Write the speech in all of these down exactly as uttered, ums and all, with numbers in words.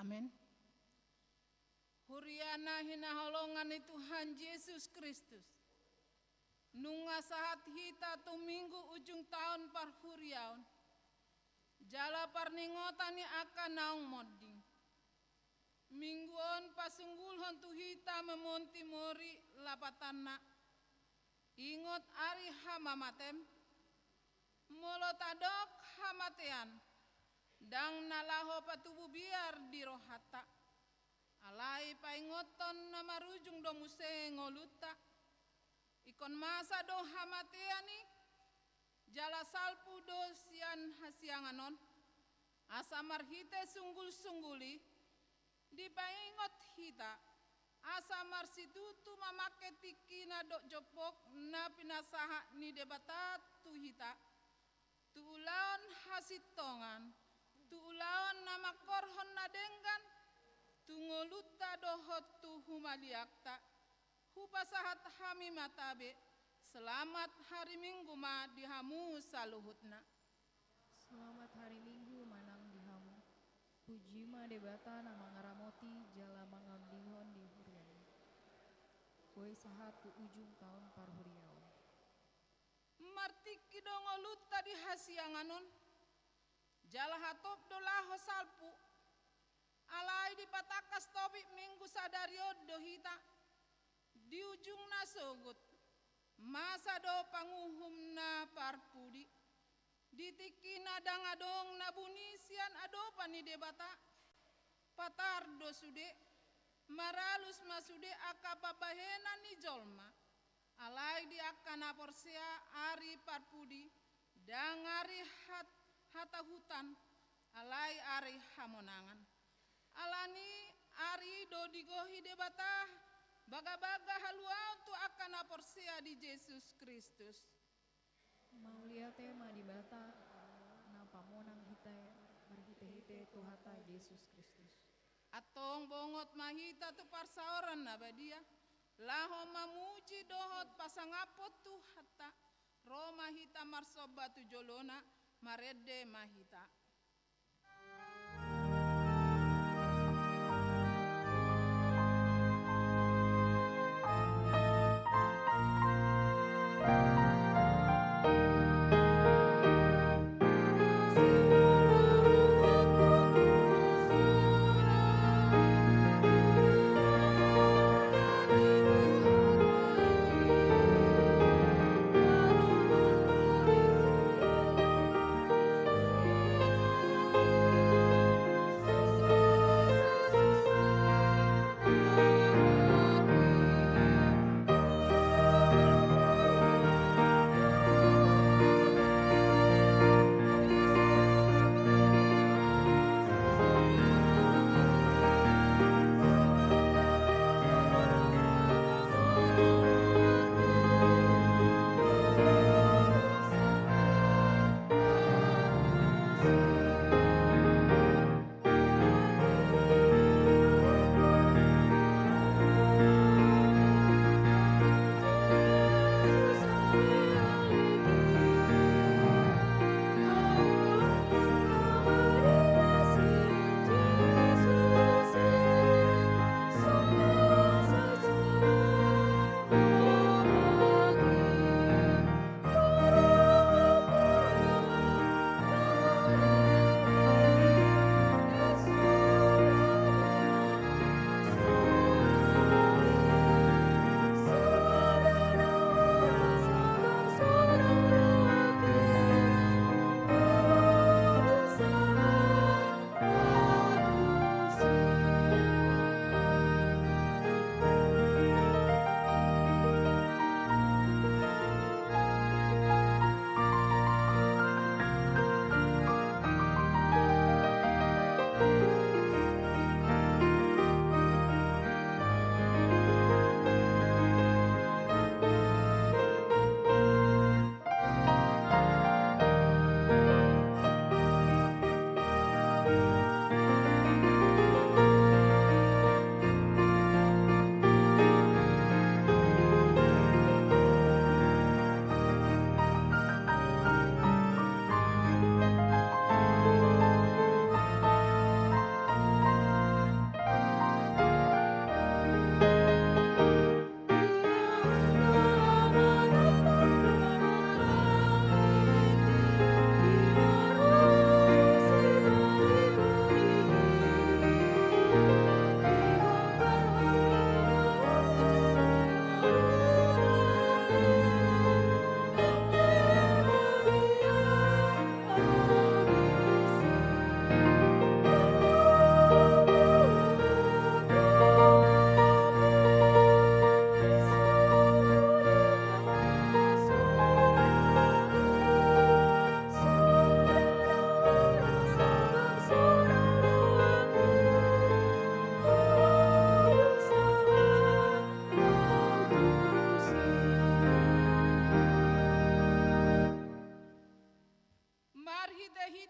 Amen. Huria na hinaholongan ni Tuhan Jesus Kristus. Nunga sahat hita tu Minggu ujung taon parhuriaon. Jala parningotan ni angka naung monding. Minggu on pasunggulhon tu hita memonti mori lapatanna. Ingot ari hamamatem. Molo tadok hamatean, ndang na laho patubu biar di rohanta. Alai paingothon na marujung do muse ngolunta. Ingkon masa do hamatean i, jala salpu do sian hasiangan on. Asa marhite sunggul-sunggul i, dipaingot hita, asa marsitutu mamangke tingki na dohot jompok na pinasahat ni Debata tu hita, tu ulaon hasintongan, tu ulaon na mangkorhon na denggan, tu ngolunta dohot tu humaliangta, hupasahat hami ma tabe, selamat hari Minggu ma di hamu saluhutna. Selamat hari Minggu ma nang di hamu. Puji ma Debata na mangaramoti jala mangondihon di huriaNi. Boi sahat tu ujung taon parhuriaon. Martingki do ngolunta di hasiangan on. Jala hatop do laho salpu. Alai dipatangkas topik Minggu sadari on do hita. Di ujungna sogot, masa do panguhum na parpudi. Di tingki na ndang adong na buni sian adopan ni Debata. Patar do sude, maralus ma sude angka pambahenan ni jolma. Alai di angka na porsea ari parpudi, ndang ari hat-, hatahutan, alai ari hamonangan. Alani ari i do digohi Debata, bagabaga haluaon tu angka na porsea di Jesus Kristus. Mauliate ma Debata, na pamonang hita marhitehite Tuhanta Jesus Kristus. Antong bongot ma hita tu parsaoran na badia, laho mamuji dohot pasangaphon Tuhanta, ro ma hita marsomba tu jolona, marende ma hita.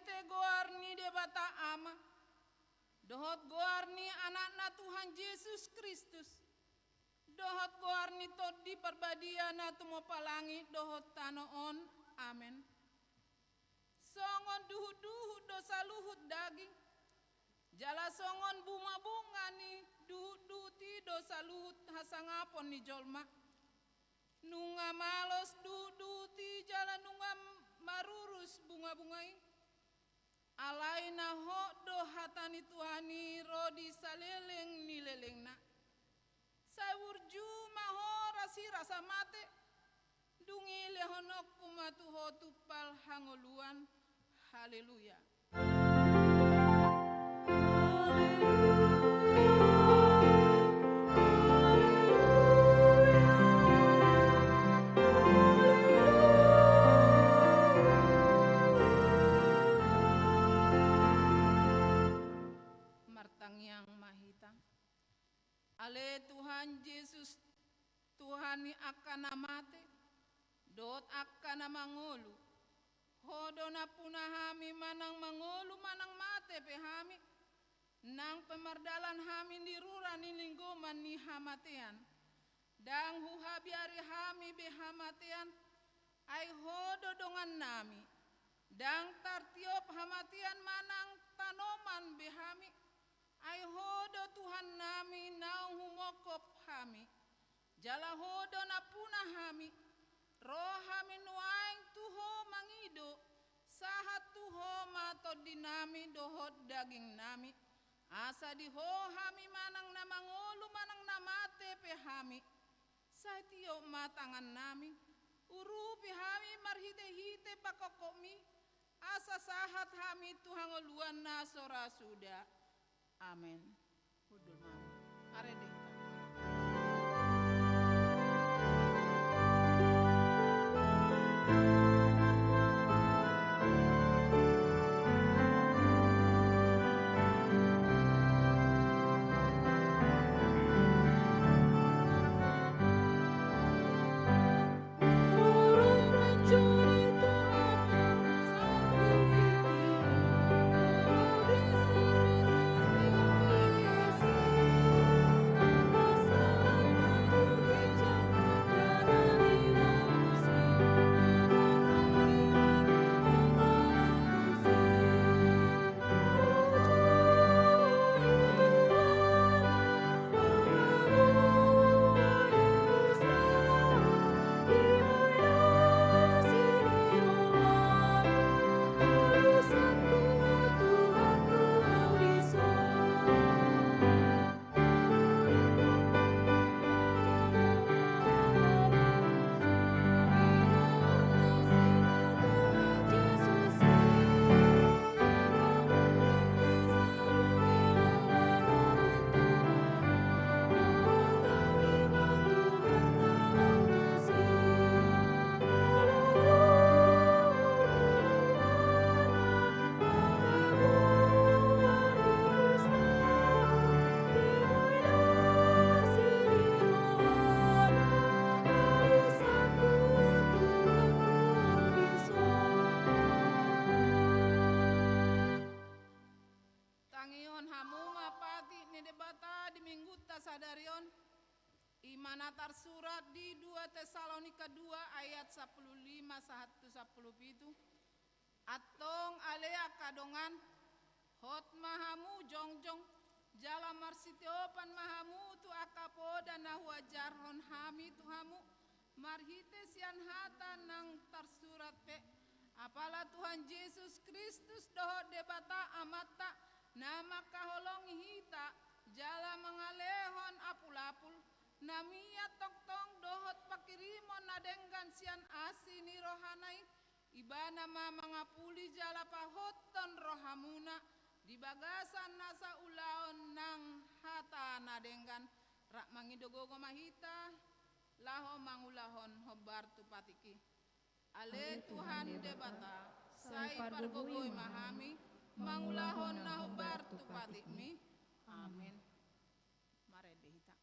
Te goar ni Debata Ama, dohot goar ni Anakna Tuhan Jesus Kristus, dohot goar ni Tondi Parbadia na tumompa langit dohot tano on. Amen. Songon duhutduhut do saluhut daging, jala songon bungabunga ni duhutduhut i do saluhut hasangapon ni jolma. Nunga malos duhutduhut i jala nunga marurus bungabunga i. Alai na hot do hata ni Tuhan i ro di saleleng ni lelengna. Sai burju ma ho ro di rasa mate, dung i lehononku ma tu ho tumpal hangoluan. Haleluya. Martangiang ma hita. Ale Tuhan Jesus, Tuhan ni angka na mate dohot angka na mangolu. Ho do nampuna hami manang mangolu manang mate pe hami, nang pe mardalan hami di rura ni linggoman ni hamatean. Ndang huhabiari hami be hamatean, ai ho do dongannami. Ndang tartiop hamatean manang tanoman be hami, ai ho do Tuhannami naung humongkop hami. Jala ho do nampuna hami, ro hami nuaeng tu ho mangido, sahat tu ho ma tondinami dohot dagingnami. Asa di ho hami manang na mangolu manang na mate pe hami, sai tiop ma tangannami, urupi hami marhitehite pangkophopmi, asa sahat hami tu hangoluan na so ra suda. Amen. Hundul ma hami. Marende hita. Tangihon hamu ma patik ni Debata di Minggunta sadari on, i ma na tarsurat di dua Tesalonika dua ayat sampulu lima sahat tu sampulu pitu. Antong ale angka dongan, hot ma hamu jongjong, jala marsitiopan ma hamu tu angka poda na huajarhon hami tu hamu, marhite sian hata na tarsurat pe. Apala Tuhan Jesus Kristus dohot Debata Amanta, na mangkaholongi hita, jala mangalehon apulapul, na mian tongtong dohot pangkirimon na denggan sian asi ni rohana i, Ibana ma mangapuli jala pahothon rohamuna di bagasan nasa ulaon nang hata na denggan. Rap mangido gogo ma hita, laho mangulahon hombar tu patik i. Ale Tuhan Debata, sai pargogoi ma hami mangulahon na hombar tu patikmi. Amen. Marende hita.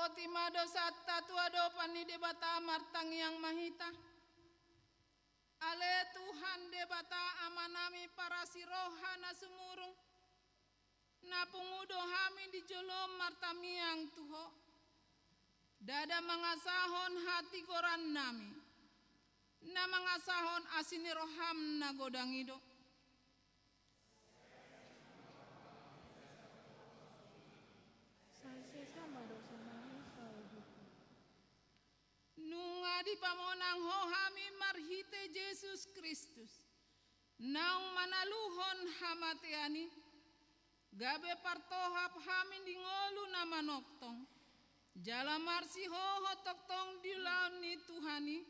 Oti ma dosanta tu adopan ni Debata, martangiang ma hita. Ale Tuhan Debata Amanami parasi roha na sumurung, na pungu do hami di jolom martangiang tu Ho. Ndada mangasahon hatigorannami, na mangasahon asi ni roham na godang i do. Sai sesa ma dosanami saluhutna. Nunga dipamonang Ho hami marhite Jesus Kristus, naung manaluhon hamatean i, gabe partohap hami di ngolu na manongtong, jala marsihohot tongtong di ulaon ni Tuhan i.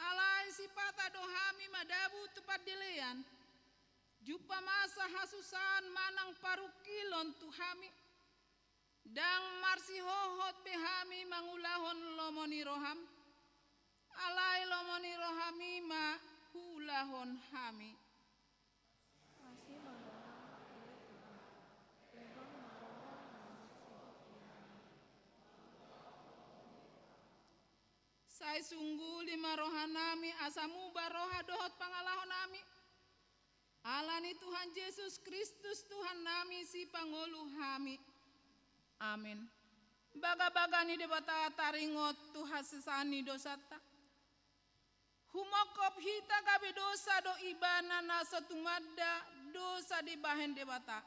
Alai sipata do hami madabu tu pandelean, jumpa masa hasusaan manang parungkilon tu hami. Ndang marsihohot be hami mangulahon lomo ni roham, alai lomo ni roham i ma huulahon hami. Asi ma roham, ale Tuhan. Lebang ma roha na marsihohot. Sai sungguli ma rohanami asa muba roha dohot pangalahonami. Ala ni Tuhan Jesus Kristus Tuhannami, sipangolu hami. Amen. Bagabaga ni Debata taringot tu hasesaan ni dosanta. Humongkop hita gabe dosa do Ibana na so tumanda dosa dibahen Debata.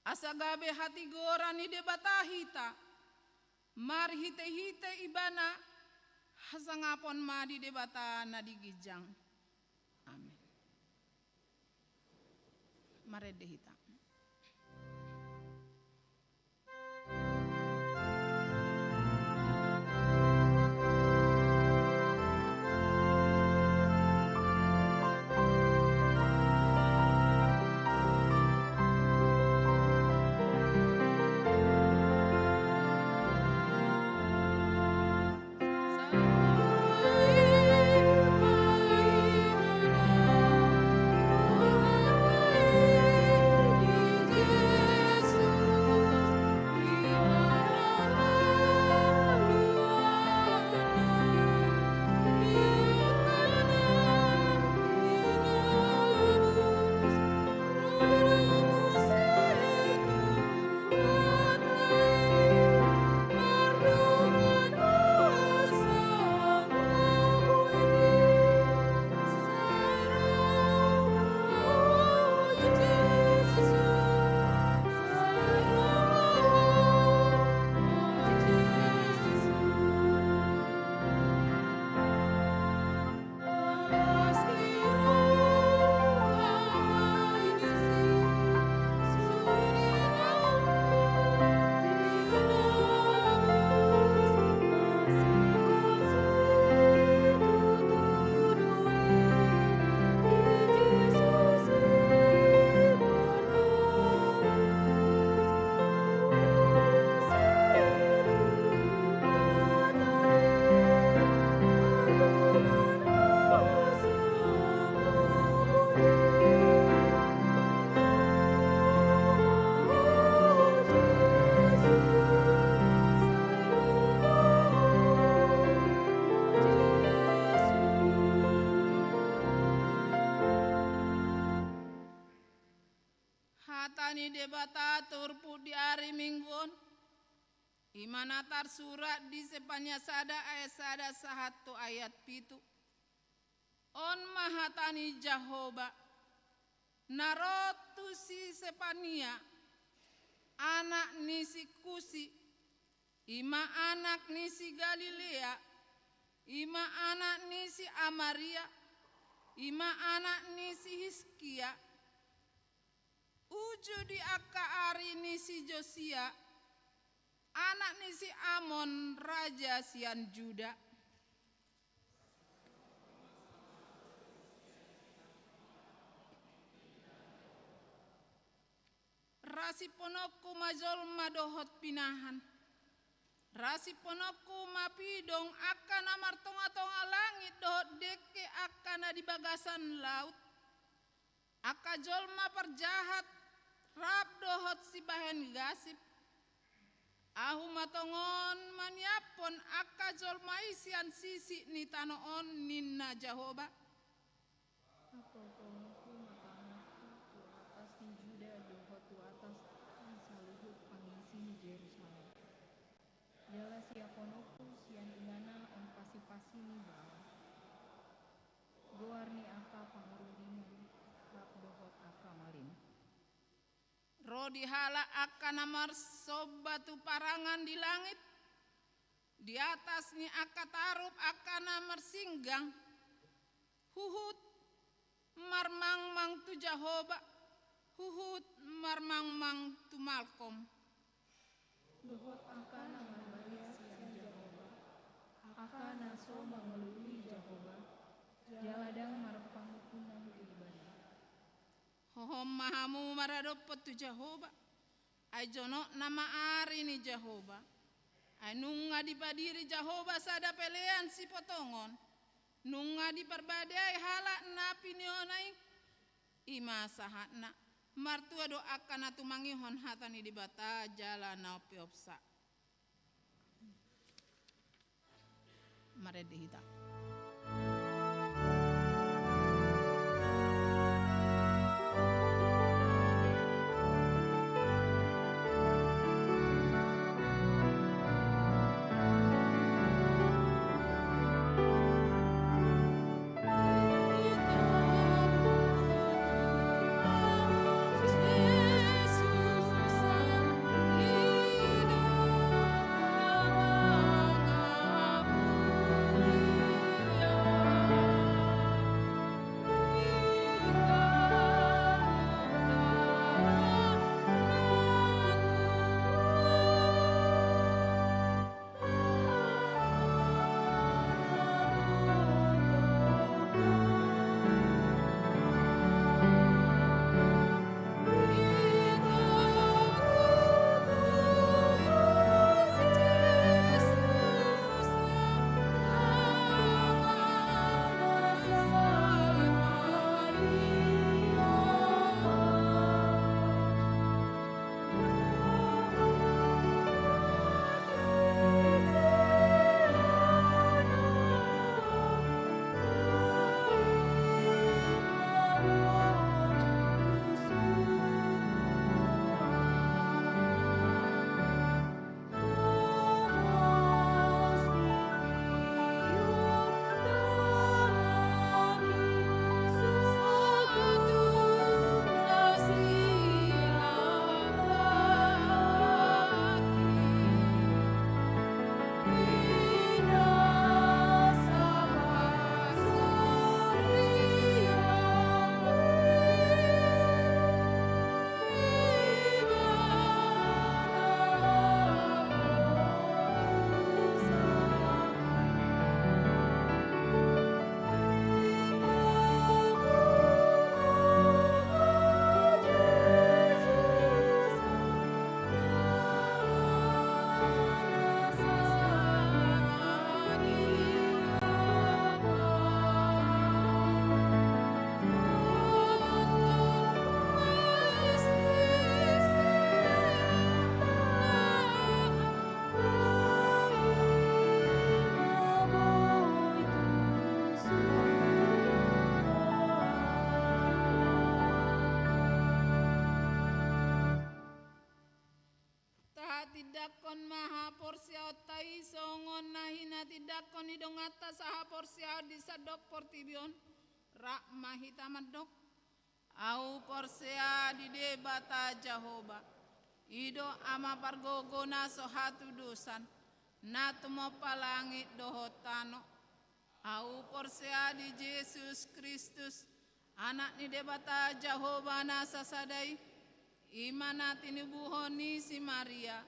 Asa gabe hatigoran ni Debata hita, marhitehite Ibana, hasangapon ma di Debata na di ginjang. Amen. Marende hita. Hata ni Debata turpuk di ari Minggu on, i ma na tarsurat di Sepania sada ayat sada sahat tu ayat pitu. On ma hata ni Jahowa, na ro tu si Sepania, anak ni si Kusi, i ma anak ni si Galilea, i ma anak ni si Amaria, i ma anak ni si Hiskia, uju di angka ari ni si Josia, anak ni si Amon, raja sian Juda. Ra simpononku ma jolma dohot pinahan. Ra simpononku ma pidong angka na martongatonga langit dohot dengke angka na di bagasan laut. Angka jolma parjahat rap dohot sibahen gasip. Ahu ma tongon maniaphon angka jolma i sian sisik ni tano on, ninna Jahowa. Apophonhu ma tanganku tu atas ni Juda dohot tu atas ni saluhut pangisi ni Jerusalem. Jala siaphononku sian ibana on pasipasi ni Baal, goar ni angka pangururingan, rap dohot angka malim. Ro di halak angka na marsomba tu parangan di langit, di atas ni angka tarup angka na marsinggang, huhut marmangmang tu Jahowa, huhut marmangmang tu Malkom. Dohot angka na marbadia sian Jahowa, angka na so mangoloi Jahowa, jala ndang marpangampunan tu ibana. Hohom ma hamu maradophon tu Jahowa, ai jonok nama ari ni Jahowa. Ai nunga dipadiri Jahowa sada pelean sipotongon, nunga diparbadiai halak na pinionai. I ma sahatna. Martua do angka na tumangihon hata ni Debata jala na umpeopsa. Marende hita. Tahatindanghon ma haporseaonta i songon na hinatindanghon ni donganta sahaporseaon di sandok portibi on. Rap ma hita mandok. Ahu porsea di Debata Jahowa, i do Ama pargogo na so hatudosan, na tumompa langit dohot tano. Ahu porsea di Jesus Kristus, Anak ni Debata Jahowa na sasada i, i ma na tinubuhon ni si Maria,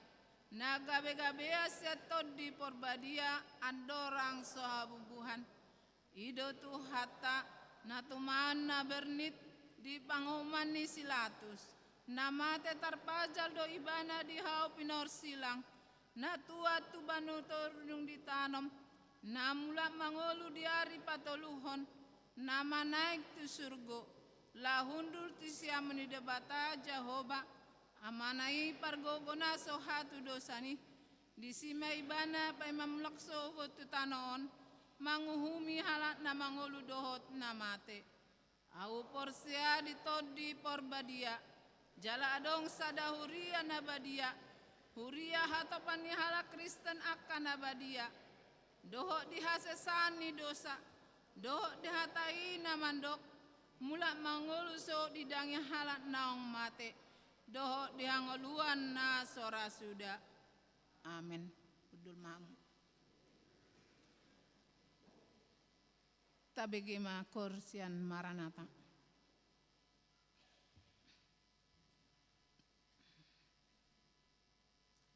na gabegabean sian Tondi Porbadia andorang so habubuhan. I do Tuhanta, na tumaon na bernit di panguhuman ni si Latus, na mate tarpajal do ibana di hau pinorsilang, na tuat tu banua toru dung ditanom, na mulak mangolu di ari patoluhon, na manaek tu surgo, laho hundul tu siamun ni Debata Jahowa, Amana i pargogo na so Disi ma ibana paima mulak sogot tu tano on, manguhumi halak na mangolu dohot na mate. Ahu porsea di Tondi Parbadia, jala adong sada huria na badia, huria hatopan ni halak Kristen angka na badia, dohot di hasesaan ni dosa, dohot di hata i na mandok, mulak mangolu sogot di daging halak naung mate, dohot di hangoluan na so ra suda. Amen. Hundul ma hamu. Tabege ma koor sian Maranatha.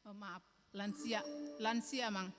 Oh, maaf, lansia, lansia, Mang.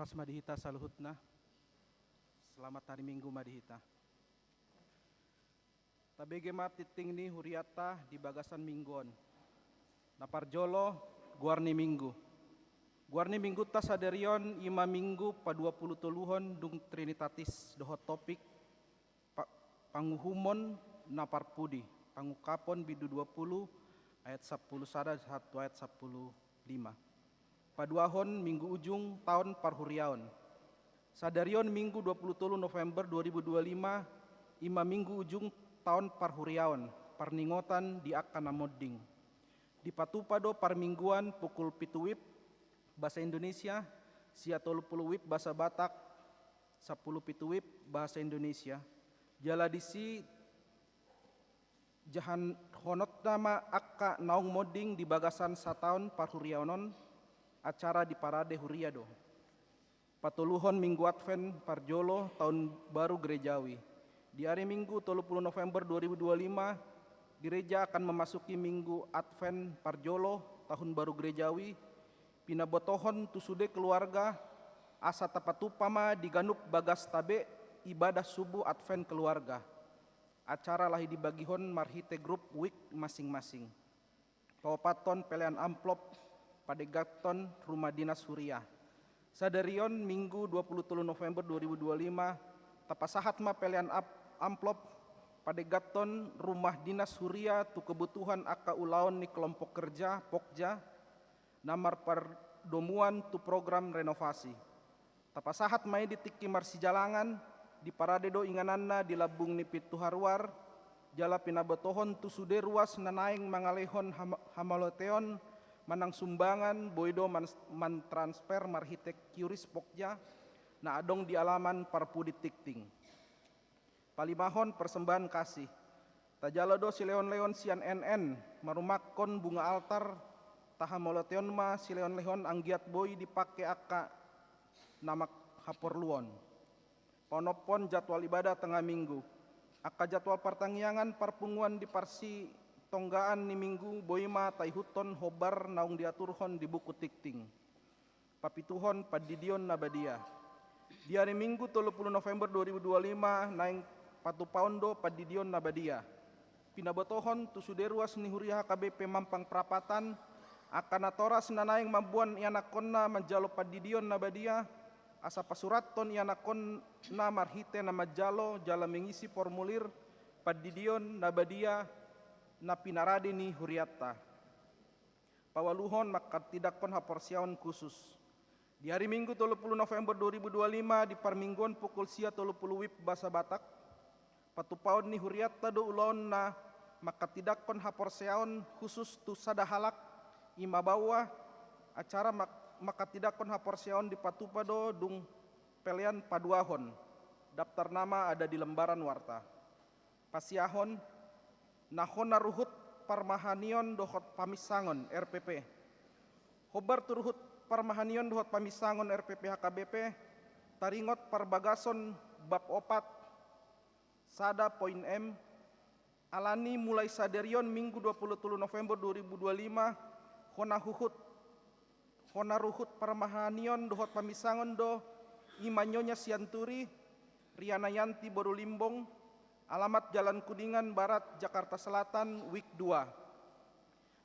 Pas ma di hita saluhutna. Selamat hari Minggu ma di hita. Tabege ma tingting ni hurianta di bagasan minggu on. Na parjolo, goar ni minggu. Goar ni minggunta sadari on i ma minggu paduapulutoluhon dung Trinitatis dohot topik pa-, panguhumon na parpudi, pangungkapon bindu dua puluh ayat sampulu sada sahat tu ayat sampulu lima. Paduahon minggu ujung taon parhuriaon. Sadari on minggu dua puluh tolu November dua ribu dua lima, i ma minggu ujung taon parhuriaon, parningotan di angka na monding. Dipatupa do parmingguan pukul pitu wib bahasa Indonesia, sia tolu puluh wib bahasa Batak, sampulu pitu wib bahasa Indonesia. Jala disi jahanhononta ma angka naung monding di bagasan sataon parhuriaon on, acara di parade huria do. Patoluhon minggu Advent parjolo taon baru gerejawi. Di ari Minggu tolu puluh November dua ribu dua lima, gereja akan memasuki minggu Advent parjolo tahun baru gerejawi, pinabotohon tu sude keluarga, asa tapatupa ma di ganup bagasta be ibadah subuh Advent keluarga. Acara laho dibagihon marhite grup week masing-masing. Paopathon pelean amplop, padengganhon rumah dinas huria. Sadari on Minggu dua puluh tolu November dua ribu dua lima, tapasahat ma pelean ap-, amplop, padengganhon rumah dinas huria tu kebutuhan angka ulaon ni kelompok kerja, Pokja, na marpardomuan tu program renovasi. Tapasahat ma i di tingki marsijalangan, diparade do ingananna di lambung ni pintu haruar, jala pinabotohon tu sude ruas na naeng mangalehon ham-, hamauliateon manang sumbangan, boi do man-, mantransfer marhite kiris Pokja, na adong di alaman parpudi tingting. Palimahon persembahan kasih. Tajalo do silehon-lehon sian N N, marumakkon bunga altar, tahamauliateon ma silehon-lehon anggiat boi dipake angka na manghaporluhon. Paonomhon jadwal ibadah tengah minggu. Angka jadwal partangiangan parpunguan di parsitonggaan ni minggu boi ma taihuthon hombar naung diaturhon di buku tingting. Papituhon, pandidion na badia. Di ari Minggu tolu puluh November dua ribu dua lima, naeng patupaon do pandidion na badia. Pinabotohon tu sude ruas ni huria H K B P Mampang Prapatan, angka natoras na naeng mamboan ianakhonna manjalo pandidion na badia, asa pasurathon ianakhonna marhite na manjalo jala mangisi formulir pandidion na badia na pinarade ni hurianta. Paualuhon, manghatindanghon haporseaon khusus. Di ari Minggu tolu puluh November dua ribu dua lima, di parmingguon pukul sia tolu puluh wib bahasa Batak, patupaon ni hurianta do ulaon na manghatindanghon haporseaon khusus tu sada halak, i ma baoa. Acara mang-, manghatindanghon haporseaon dipatupa do dung pelean paduahon. Daftar nama ada di lembaran warta. Pasiahon, na hona ruhut parmahanion dohot paminsangon, R P P. Hombar tu ruhut parmahanion dohot paminsangon, R P P H K B P, taringot parbagason bab opat, sada poin M, alani mulai sadari on Minggu dua puluh tolu November dua ribu dua lima, hona huhut Hona ruhut parmahanion dohot paminsangon do, i ma Nyonya Sianturi, Riana Yanti boru Limbong, alamat Jalan Kuningan Barat, Jakarta Selatan, wik dua.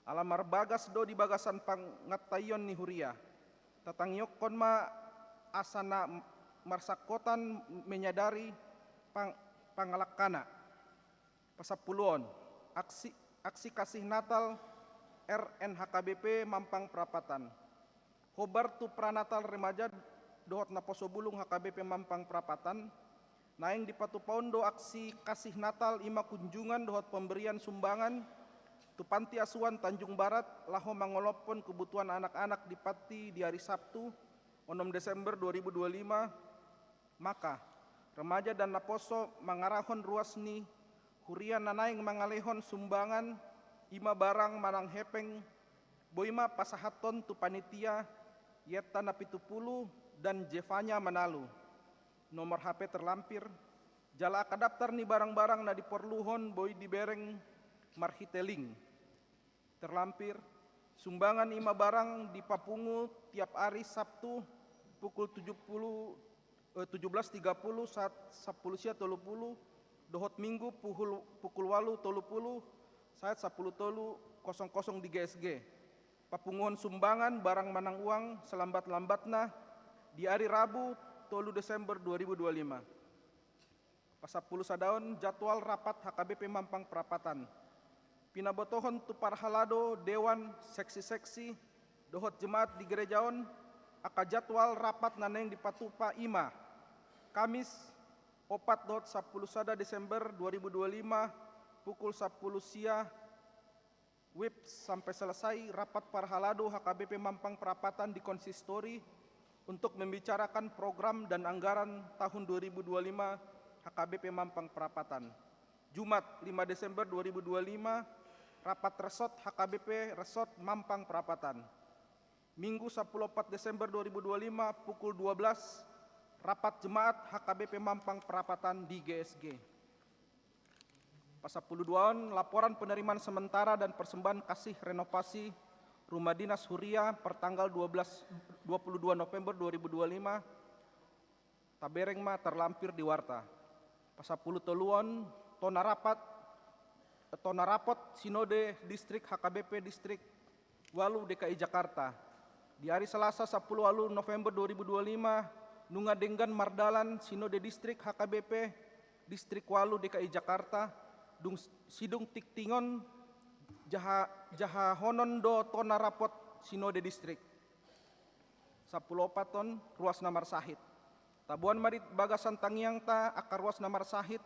Ala marbagas do di bagasan pangantaion ni huria. Tatangihon ma asa na marsangkutan menyadari pang-, pangalangkana. Pasampuluon, aksi, aksi kasih Natal R N H K B P Mampang Prapatan. Hombar tu pranatal remaja dohot naposo bulung H K B P Mampang Prapatan, naeng dipatupaon do aksi kasih Natal, i ma kunjungan dohot pemberian sumbangan tu Panti Asuhan Tanjung Barat, laho mangolophon kebutuhan anak-anak di panti di ari Sabtu, onom Desember dua ribu dua lima, Maka, remaja dan naposo mangarahon ruas ni huria na naeng mangalehon sumbangan, i ma barang manang hepeng, boi ma pasahathon tu panitia, Yetta Napitupulu dan Jevanya Manalu. Nomor H P terlampir, jala angka daftar ni barang-barang na diporluhon boi dibereng marhite link. Terlampir, sumbangan i ma barang dipapungu tiap ari Sabtu, pukul tujuh puluh, eh, tujuh belas tiga puluh saat sepuluh sia tolu puluh, dohot Minggu pukul, pukul walu tolu puluh saat sepuluh tolu kosong kosong di G S G. Papunguhon sumbangan barang manang uang selambat-lambatna di hari Rabu, tolu Desember dua ribu dua lima. Pasampulu sadaon jadwal rapat H K B P Mampang Prapatan. Pinabotohon tu parhalado, dewan, seksi-seksi, dohot jemaat di gereja on, angka jadwal rapat na naeng dipatupa i ma: Kamis, opat dohot sampulu sada Desember dua ribu dua lima, pukul sampulu sia wib sampai selesai rapat parhalado H K B P Mampang Prapatan di konsistori untuk membicarakan program dan anggaran tahun dua ribu dua lima H K B P Mampang Prapatan. Jumat, lima Desember dua ribu dua lima, rapat resort H K B P Resort Mampang Prapatan. Minggu, sampulu opat Desember dua ribu dua lima, pukul dua belas, rapat jemaat H K B P Mampang Prapatan di G S G. Pasampulu duaon, laporan penerimaan sementara dan persembahan kasih renovasi rumah dinas huria pertanggal dua belas, dua puluh dua November dua ribu dua lima, tabereng ma tarlampir di warta. Pasampulu toluon, tona rapat, tona rapot Sinode Distrik H K B P Distrik walu D K I Jakarta. Di hari Selasa, sampulu walu November dua ribu dua lima, nunga denggan mardalan Sinode Distrik H K B P Distrik walu D K I Jakarta, dung s-, sidung tingtingon jaha-, jahahonon do tona rapot Sinode Distrik. Sampulu opaton, ruas na marsahit. Taboan ma di bagasan tangiangta angka ruas na marsahit,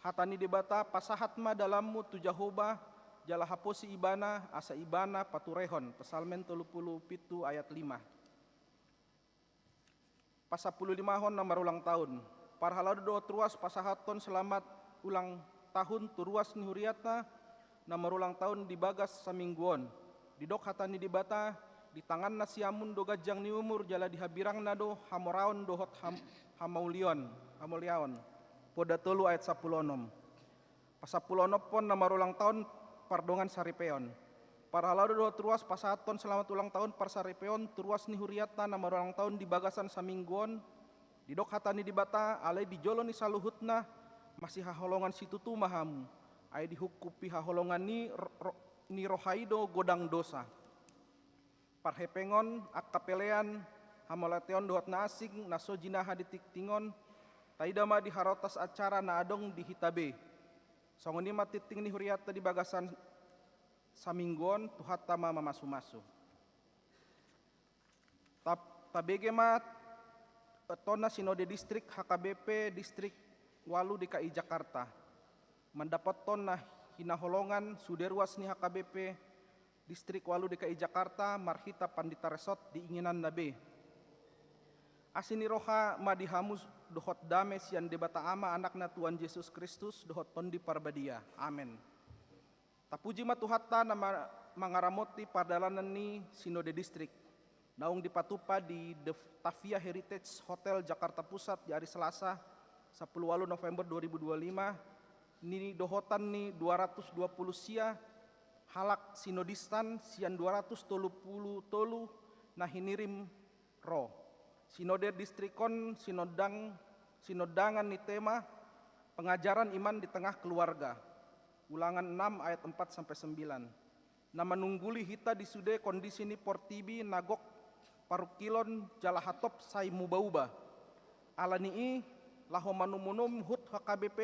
hata ni Debata: Pasahat ma dalanmu tu Jahowa, jala haposi Ibana, asa Ibana paturehon. Psalmen tolu puluh pitu ayat lima. Pasampulu limahon, na marulang tahun. Parhalado dohot ruas pasahathon selamat ulang tahun tu ruas ni hurianta na marulang tahun di bagas saminggu on. Didok hata ni Debata: Di tanganna siamun do ganjang ni umur, jala di hambirangna do hamoraon dohot ham-, hamaulion, hamauliaon. Poda tolu ayat sampulu onom. Pasampulu onomhon, na marulang tahun pardongan saripeon. Parhalado dohot ruas pasahathon selamat ulang tahun parsaripeon tu ruas ni hurianta na marulang tahun di bagasan saminggu on. Didok hata ni Debata: Alai di jolo ni saluhutna masihaholongan situtu ma hamu, ai dihungkupi haholongan ni ro-, ro-, ni roha i do godang dosa. Parhepengon, angka pelean, hamauliateon dohot na asing na so jinaha di tingting on, taida ma di harotas acara na adong di hita be. Songon i ma tingting ni hurianta di bagasan saminggu on, Tuhanta ma mamasumasu. Tab-, tabege ma, eh, tona Sinode Distrik H K B P Distrik walu D K I Jakarta. Mandapothon na hinaholongan sude ruas ni H K B P Distrik walu D K I Jakarta marhita pandita resort di inginanna be. Asi ni roha ma di hamu dohot dame sian Debata Ama, Anakna Tuhan Jesus Kristus, dohot Tondi Parbadia. Amen. Tapuji ma Tuhanta na ma-, mangaramoti pardalanan ni Sinode Distrik. Naung dipatupa di The Tavia Heritage Hotel Jakarta Pusat di ari Selasa, sampulu walu November dua ribu dua lima, nidohotan ni dua ratus dua puluh sia halak sinodistan sian dua ratus tolu puluh tolu na hinirim ro. Sinode distrik on sinondang, sinondangan ni tema pengajaran iman di tengah keluarga. Ulangan enam ayat empat sampai sembilan. Na manungguli hita di sude kondisi ni portibi na gok parungkilon jala hatop sai muba-uba. Ala ni i, laho manumunumu hut H K B P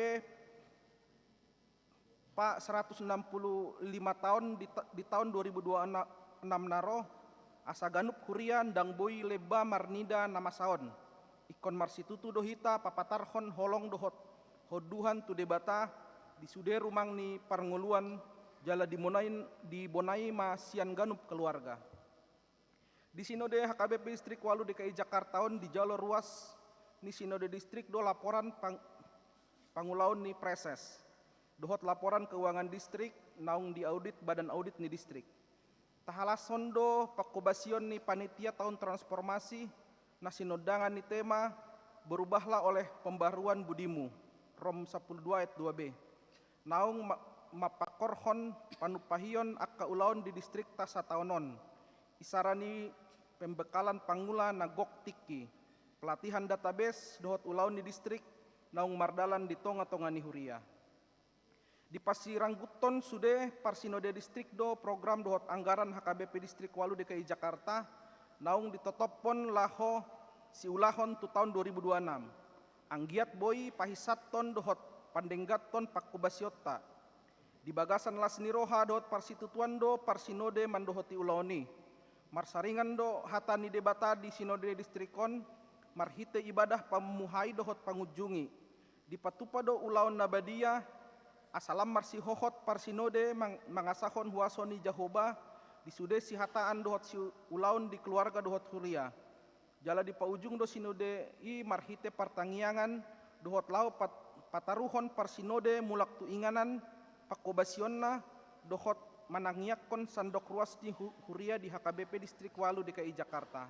pa seratus enam puluh lima taon di ta-, di taon dua ribu dua enam na ro, asa ganup huria ndang boi lemba marnida na masa on. Ingkon marsitutu do hita papatarhon holong dohot honduhan tu Debata di sude rumang ni parngoluan, jala dibonai, dibonai ma sian ganup keluarga. Di Sinode H K B P Distrik walu D K I Jakarta on dijalo ruas ni Sinode Distrik do laporan pang-, pangulaon ni praeses dohot laporan keuangan distrik naung diaudit Badan Audit ni Distrik. Tahalashon do panghobasion ni panitia taon transformasi na sinondangan ni tema Berubahlah oleh Pembaruan Budimu, Rom sampulu dua ayat dua b. Naung ma-, mampangkorhon panumpahion angka ulaon di distrikta sataon on. Isara ni pembekalan pangula na gok tingki, pelatihan database dohot ulaon ni distrik naung mardalan di tonga-tonga ni huria. Dipasirangguthon sude parsinode distrik do program dohot anggaran H K B P Distrik Ualu D K I Jakarta naung ditotophon laho siulahon tu taon dua ribu dua enam. Anggiat boi pahinsathon dohot pandengganhon panghobasionta. Di bagasan las ni roha dohot parsitutuan do parsinode mandohoti ulaon i. Marsaringan do hata ni Debata di sinode distrik on marhite ibadah pamuhai dohot pangunjungi. Dipatupa do ulaon na badia, asa lam marsihohot parsinode mang-, mangasahon huaso ni Jahowa di sude sihataan dohot siulaon di keluarga dohot huria. Jala dipaujung do sinode i marhite partangiangan dohot laho pat-, pataruhon parsinode mulak tu inganan, panghobasionna dohot manangiangkon sandok ruas ni hu-, huria di H K B P Distrik Ualu D K I Jakarta.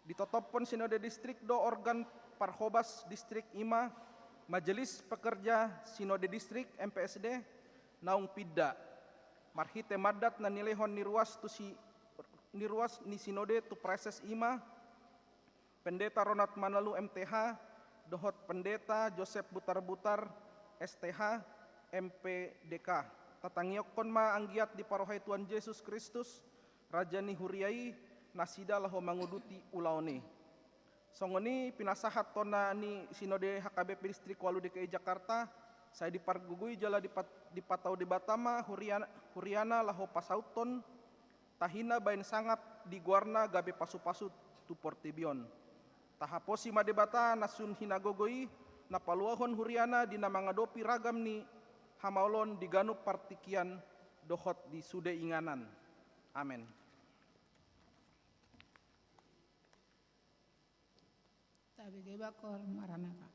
Ditotophon sinode distrik do organ parhobas distrik, i ma Majelis Pekerja Sinode Distrik, M P S D, naung pinda. Marhite mandat na nilehon ni ruas tu si-, ni ruas ni sinode tu praeses, i ma Pendeta Ronald Manalu, M T H, dohot Pendeta Joseph Butarbutar, S T H, M P D K. Tatangiangkon ma anggiat diparrohai Tuhan Jesus Kristus, Raja ni huria i, nasida laho manguduti ulaon i. Songon i pinasahat tona ni sinode H K B P Distrik Ualu D K I Jakarta, sai dipargogoi jala dipat-, dipatau Debata ma hurian-, huriana laho pasauthon tahina baen sangap di goarna gabe pasupasu tu portibi on. Tahaposi ma Debata na sun hinagogo i, na paluahon huriana di na mangadopi ragam ni hamaolon di ganup partingkian dohot di sude inganan. Amen. Tabege bakor, Maranatha.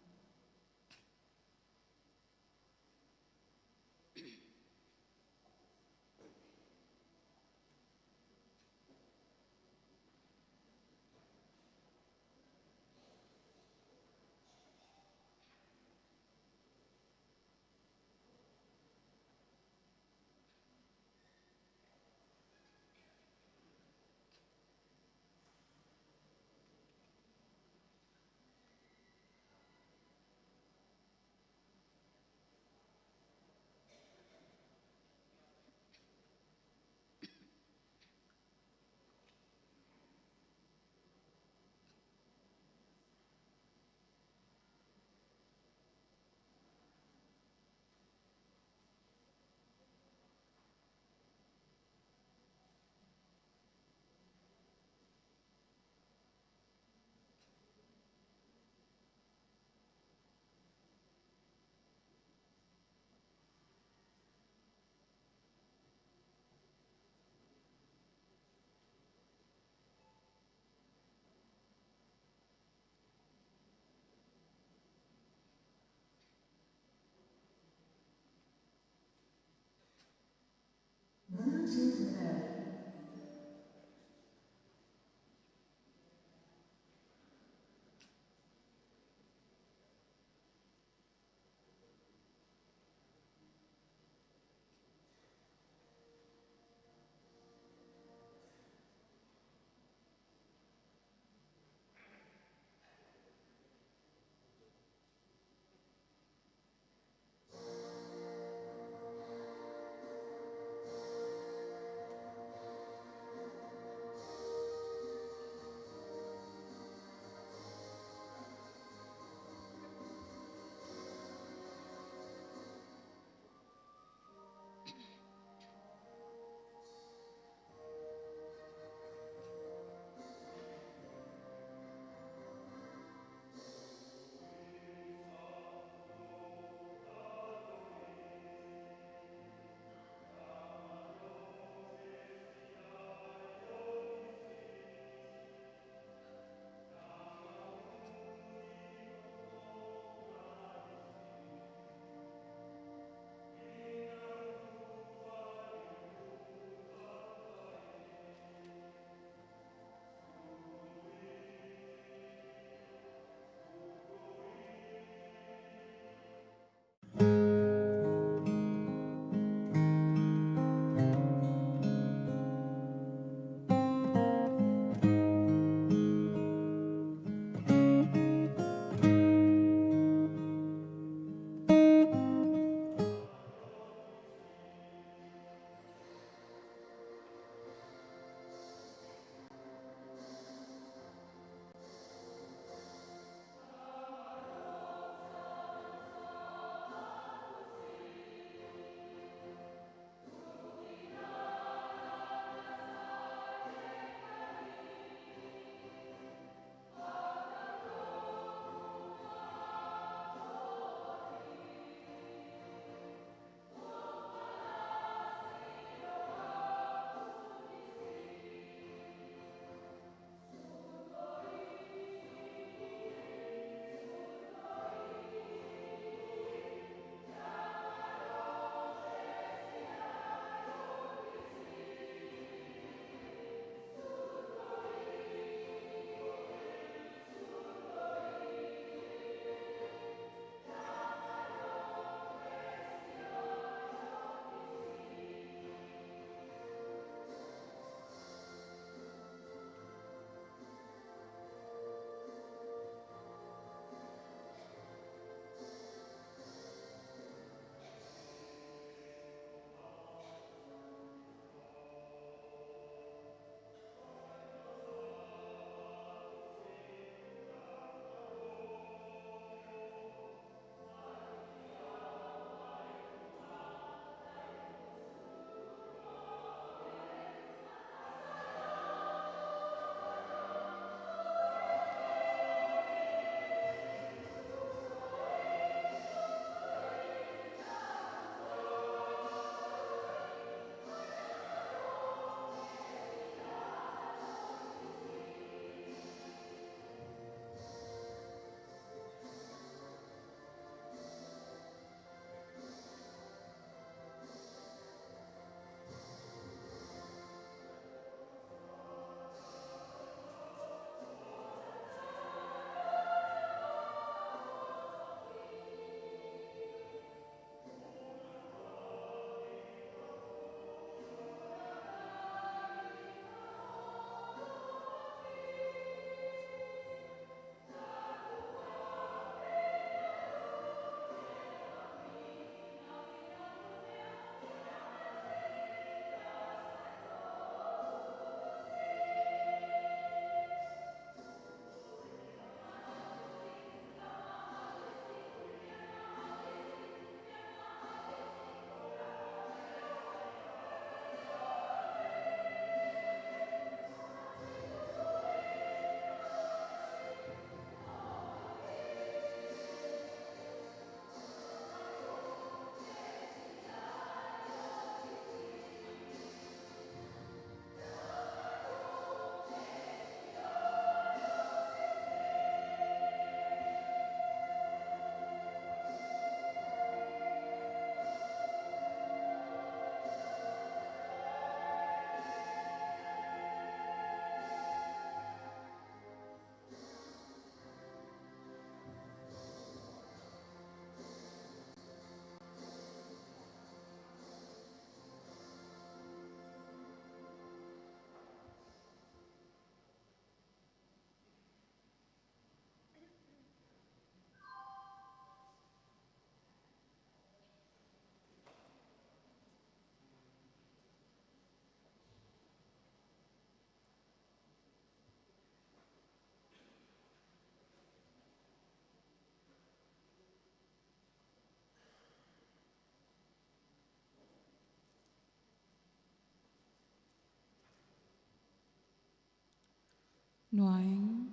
Nuaeng,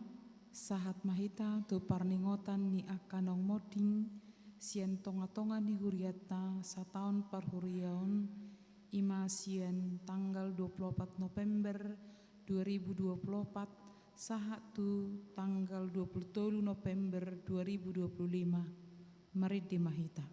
sahat ma hita tu parningotan ni angka naung monding sian tonga-tonga ni hurianta sataon parhuriaon, i ma sian tanggal dua puluh opat November dua ribu dua puluh opat sahat tu tanggal dua puluh tolu November dua ribu dua puluh lima. Marende ma hita.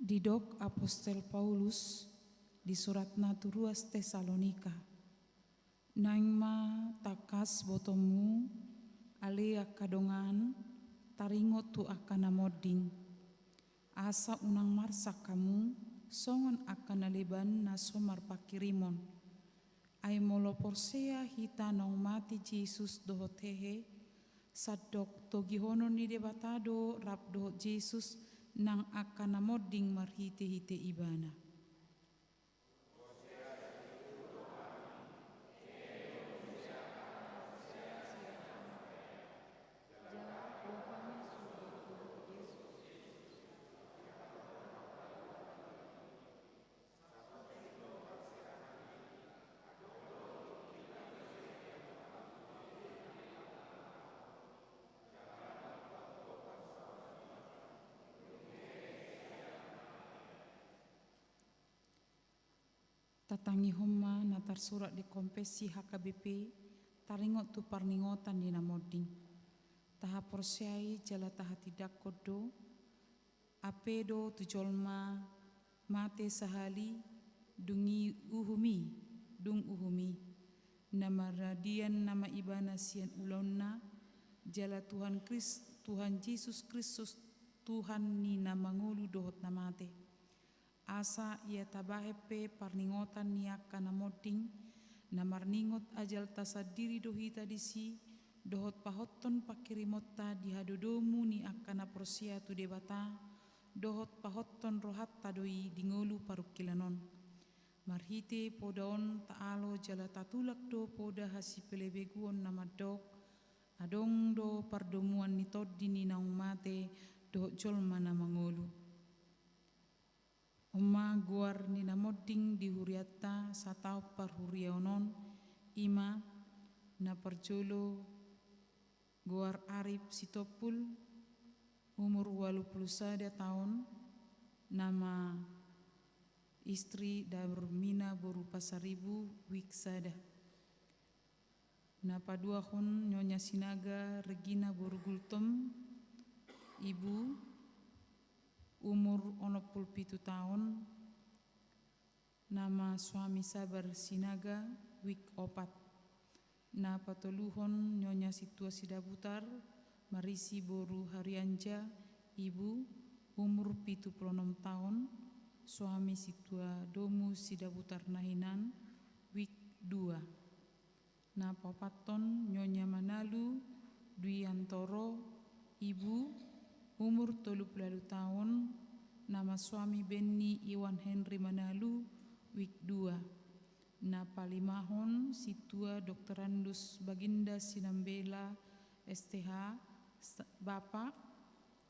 Didok apostel Paulus di suratna tu ruas Tesalonika. Naeng ma tangkas botomu, ale angka dongan, taringot tu angka na monding. Asa unang marsak hamu songon angka na leban na so marpangkirimon. Ai molo porsea hita naung mate Jesus dohot hehe, sandok togihonon ni Debata do rap dohot Jesus nang angka na monding marhite-hite Ibana. Tatangihon ma na tarsurat di Konfessi H K B P taringot tu parningotan ni na monding. Tahaporseai jala tahatindangkon do, ampe do tu jolma mate sahali, dung i uhum i, dung uhum i. Na maradian nama ibana sian ulaonna, jala Tuhan Kris-, Tuhan Jesus Kristus, Tuhan ni na mangolu dohot na mate. Asa ia tabahen pe parningotan ni angka na monding, na marningot ajal tasandiri do hita disi, dohot pahothon pangkirimonta di hadodomu ni angka na porsea tu Debata, dohot pahothon rohanta do i di ngolu parungkilan on. Marhite poda on taalo jala tatulak do poda hasipelebeguon na mandok, adong do pardomuan ni tondi ni naung mate dohot jolma na mangolu. On ma goar ni na monding di hurianta sataon parhuriaon on, i ma na parjolo goar Arif Sitompul, umur ualu pulu sada taon, nama istri Darmina boru Pasaribu, wijk sada. Na paduahon Nyonya Sinaga Regina boru Gultom, ibu, umur onom pulu pitu taon, nama suami Sabar Sinaga, wijk opat. Na patoluhon Nyonya Sintua Sidabutar Marisi boru Harianja, ibu, umur pitu pulu onom taon, suami Sintua Domu Sidabutar na hinan, wijk dua. Na paopathon Nyonya Manalu Dwi Antoro, ibu, umur tolu pulu ualu taon, nama suami Benny Iwan Henry Manalu, wijk dua. Na palimahon Sintua Doktorandus Baginda Sinambela, S T H, s-, bapak,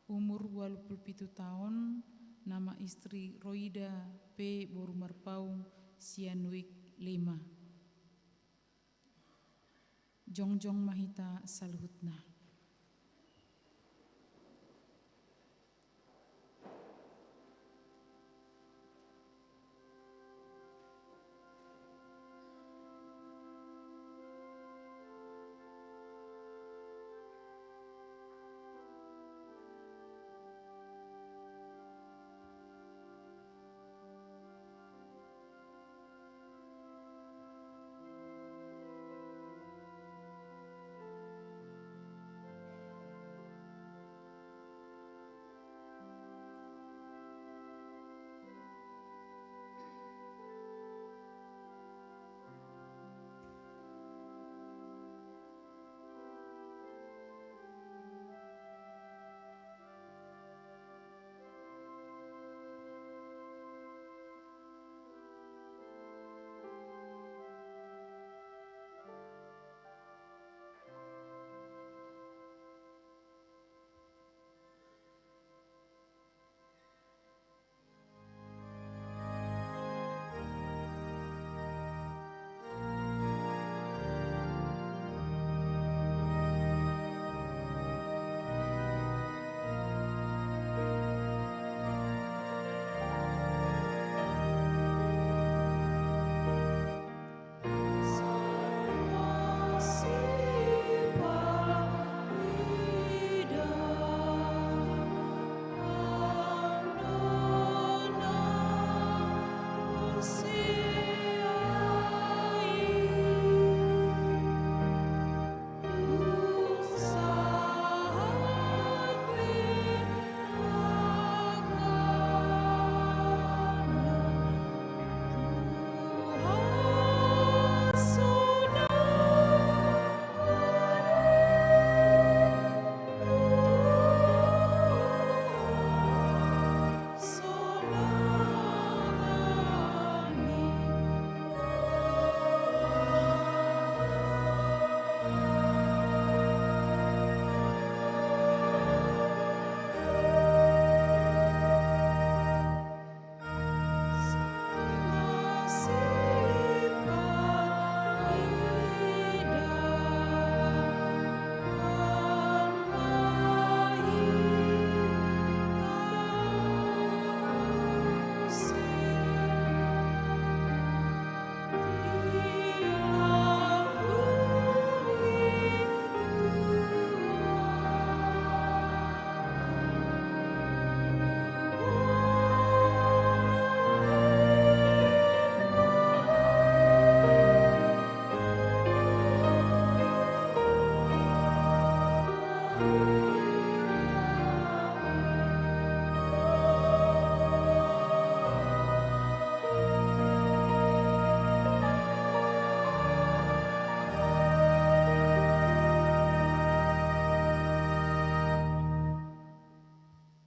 umur ualu pulu pitu taon, nama istri Roida P boru Marpaung, sian wijk lima. Jongjong ma hita saluhutna.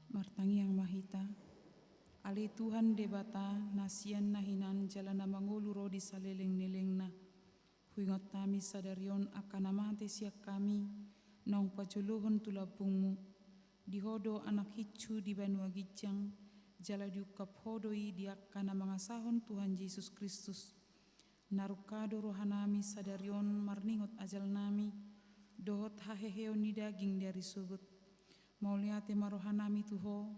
Martangiang ma hita. Ale Tuhan Debata, na sian na hinan jala na mangolu ro di saleleng ni lelengna. Huingot hami sadari on angka na mate sian hami, naung pajolohon tu lambungmu. Di Ho do anak hinsu di banua ginjang, jala diungkap Ho do i di angka na mangasahon Tuhan Jesus Kristus. Narungka do rohanami sadari on marningot ajalnami, dohot haheheon ni daging di ari sogot. Mauliate ma rohanami tu Ho,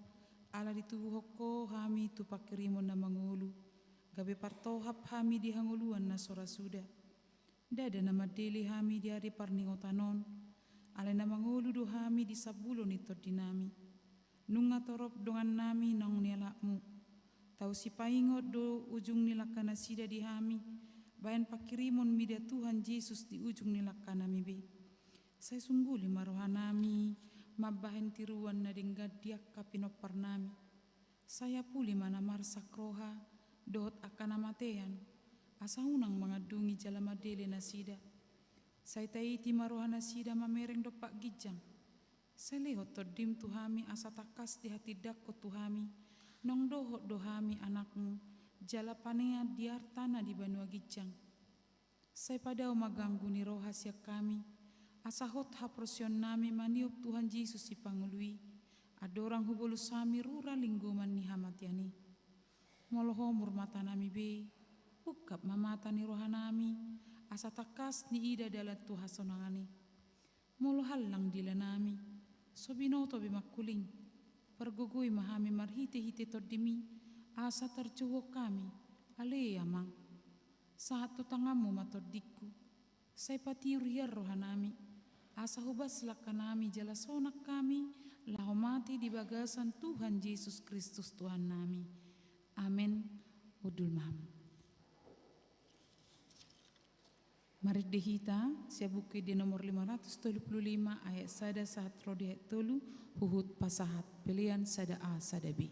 ala ditubuhon Ho hami tu pangkirimon na mangolu, gabe partohap hami di hangoluan na so ra suda. Ndada na mandele hami di ari parningotan on, alai na mangolu do hami di sambulo ni tondinami. Nunga torop dongannami naung nialapmu. Tau sipaingot do ujung ni langkanasida di hami, bahen pangkirimon mida Tuhan Jesus di ujung ni langkanami be. Sai sungguli ma rohanami mambahen tiruan na denggan di angka pinomparnami. Sai apuli ma na marsak roha dohot angka na matean, asa unang mangandungi jala mandele nasida. Sai taiti ma rohanasida mamereng dompak ginjang. Sai lehon tondim tu hami asa tangkas dihatindangkon tu hami, naung dohot do hami anakmu, jala panean di arta na di banua ginjang. Sai padao ma ganggu ni roha sian hami, asa hot haporseaonnami maniop Tuhan Jesus Sipangolu i, andorang hubolus hami rura linggoman ni hamatean i. Molo homur matanami be, ungkap ma mata ni rohanami, asa tangkas niida dalan tu hasonangan i. Molo hallang dilanami, so binoto be mangkuling, pargogoi ma hami marhitehite Tondimi, asa tarjouhon hami. Ale Amang, sahat tu tanganmu ma tondingku, sai patiur hian rohanami, asa hobas langkanami jala sonang hami laho mate di bagasan Tuhan Jesus Kristus Tuhannami. Amen. Hundul ma hamu. Marende hita sian Buku Ende nomor lima ratus tolu pulu lima, ayat sada sahat ro di ayat tolu, huhut pasahat. Pelean sada A, sada B.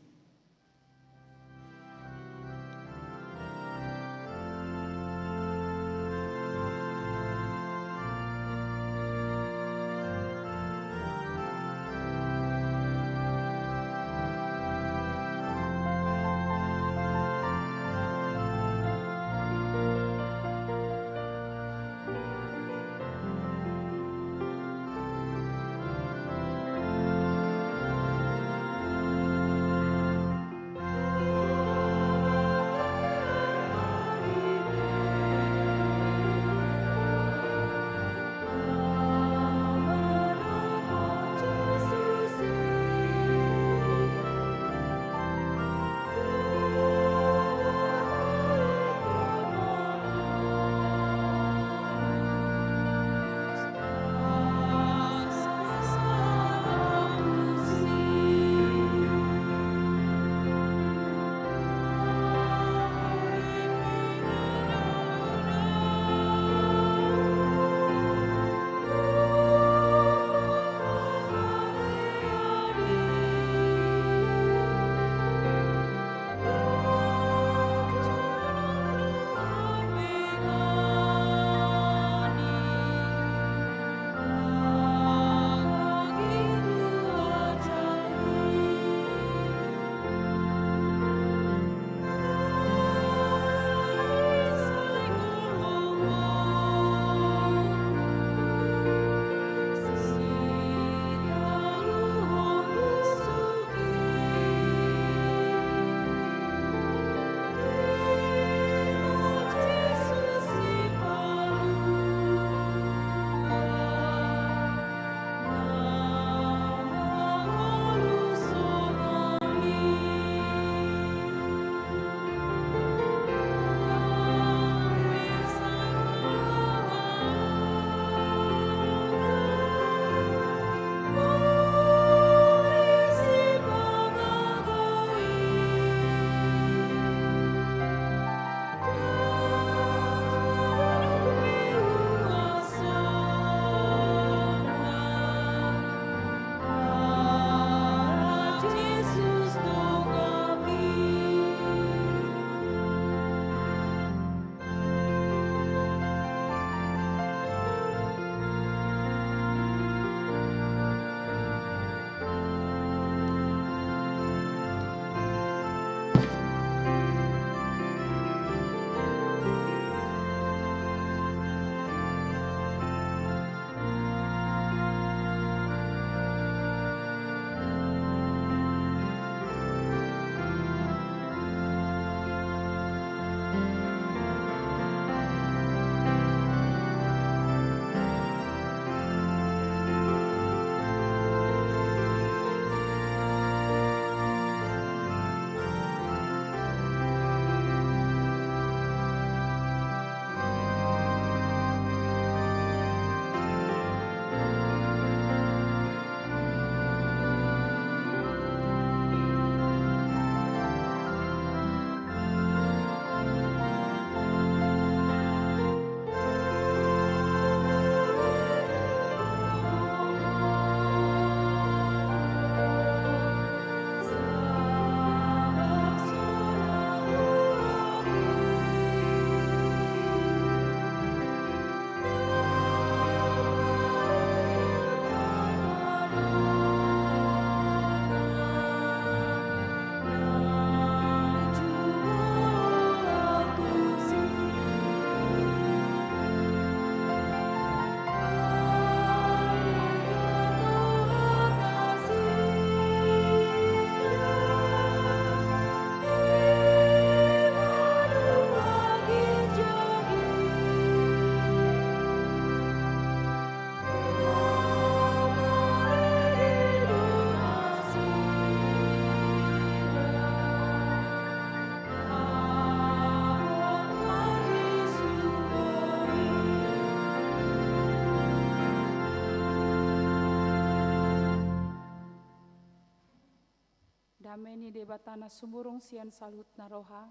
Dame ni Debata na sumurung sian saluhutna roha,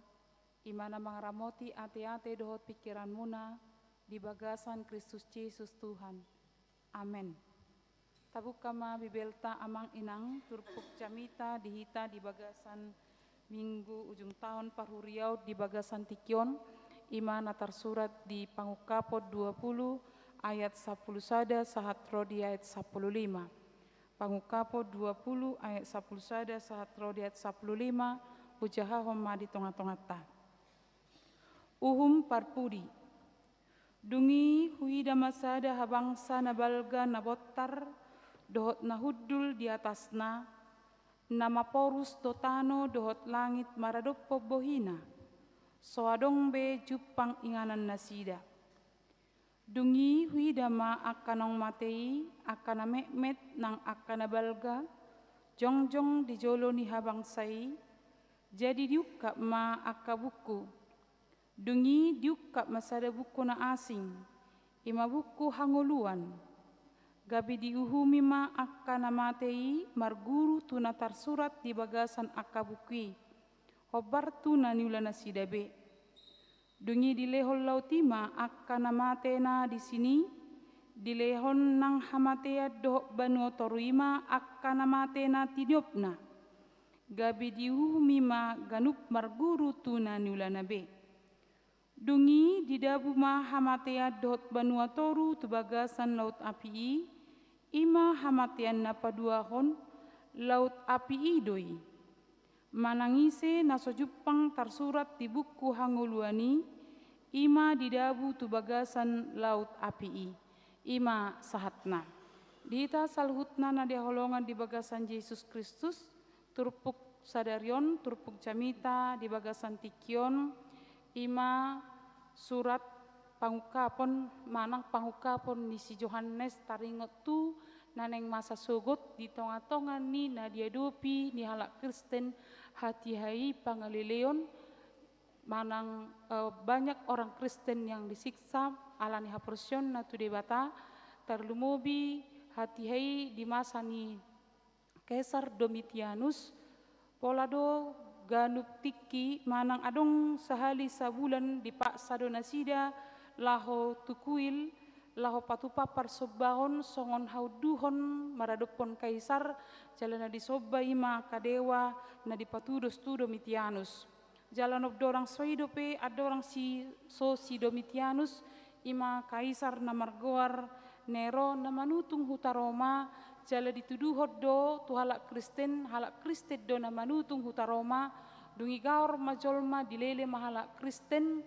i ma na mangaramoti ateate dohot pingkiranmuna di bagasan Kristus Jesus Tuhan. Amen. Tabuka ma Bibelta amang inang, turpuk jamita di hita di bagasan Minggu ujung taon parhuriaon di bagasan tingki on, i ma na tarsurat di Pangungkapon dua pulu ayat sampulu sada sahat ro di ayat sampulu lima. Pangungkapon dua pulu ayat sampulu sada sahat ro di ayat sampulu lima, hujahahon ma di tonga-tonganta. Uhum parpudi. Dung i huida ma sada habangsa na balga na bontar dohot na hundul di atasna, na maporus do tano dohot langit maradophon bohina. So adong be jumpang inganan nasida. Dung i huida ma angka naung mate i, angka na metmet nang angka na balga, jongjong di jolo ni habangsa i. Jadi diungkap ma angka buku. Dung i diungkap ma sada buku na asing, i ma buku hangoluan. Gabe diuhumi ma angka na mate i marguru tu na tarsurat di bagasan angka buku i, hombar tu na niula nasida be. Dung i dilehon laut i ma angka na mate na disi ni, dilehon nang hamatean dohot banua toru i ma angka na mate na tiniopna. Gabe diuhumi ma ganup marguru tu na niulana be. Dung i didabu ma hamatean dohot banua toru tu bagasan laut api i, i ma hamatean na paduahon. Laut api i do i. Manang ise na so jumpang tarsurat di buku hangoluan i, i ma didabu tu bagasan laut api i. I ma sahatna. Di hita saluhutna na dihaholongan di bagasan Jesus Kristus, turpuk sadari on, turpuk jamita di bagasan tingki on, i ma surat Pangungkapon, manang Pangungkapon ni si Johannes, taringot tu na naeng masa sogot di tonga-tonga ni na diadopi ni halak Kristen hatiha i pangaleleon, manang, eh, banyak orang Kristen yang disiksa ala ni haporseaonna tu Debata, tarlumobi hatiha i di masa ni Kaisar Domitianus. Pola do ganup tingki manang adong sahali sabulan dipaksa do nasida laho tu kuil, laho patupa parsombahon songon haunduhon maradophon Kaisar, jala na disomba i ma angka dewa na dipatudos tu Domitianus. Jala nunga dorang so i dope andorang si, so si Domitianus, i ma kaisar na margoar Nero na manutung huta Roma, jala dituduhon do tu halak Kristen, halak Kristen do na manutung huta Roma. Dung i gaor ma jolma, dilele ma halak Kristen,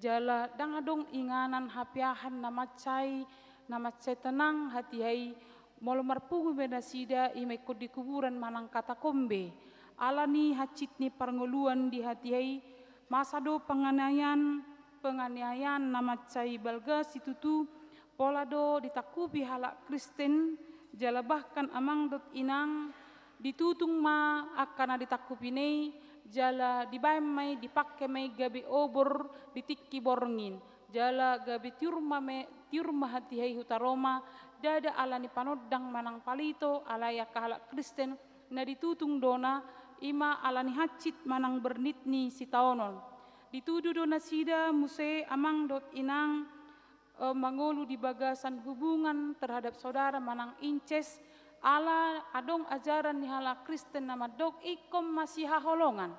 jala ndang adong inganan hapeahan na mansai, na mansai tenang hatiha i. Molo marpungu be nasida, i ma ingkon di kuburan manang katakombe. Ala ni hansit ni parngoluan di hatiha i, masa do penganiayaan, penganiayaan na mansai balga situtu. Pola do ditangkupi halak Kristen, jala bahkan amang dohot inang, ditutung ma angka na ditangkupina i, jala dibaen ma i, dipangke ma i gabe obor di tingki borngin. Jala gabe tiur ma me-, tiur ma hatiha i huta Roma, ndada ala ni panondang manang palito, alai angka halak Kristen na ditutung do na, i ma ala ni hansit manang bernit ni sitaonon. Ditudu do nasida muse amang dohot inang, eh, mangolu di bagasan hubungan terhadap saudara manang inces, ala adong ajaran ni halak Kristen na mandok ingkon masihaholongan.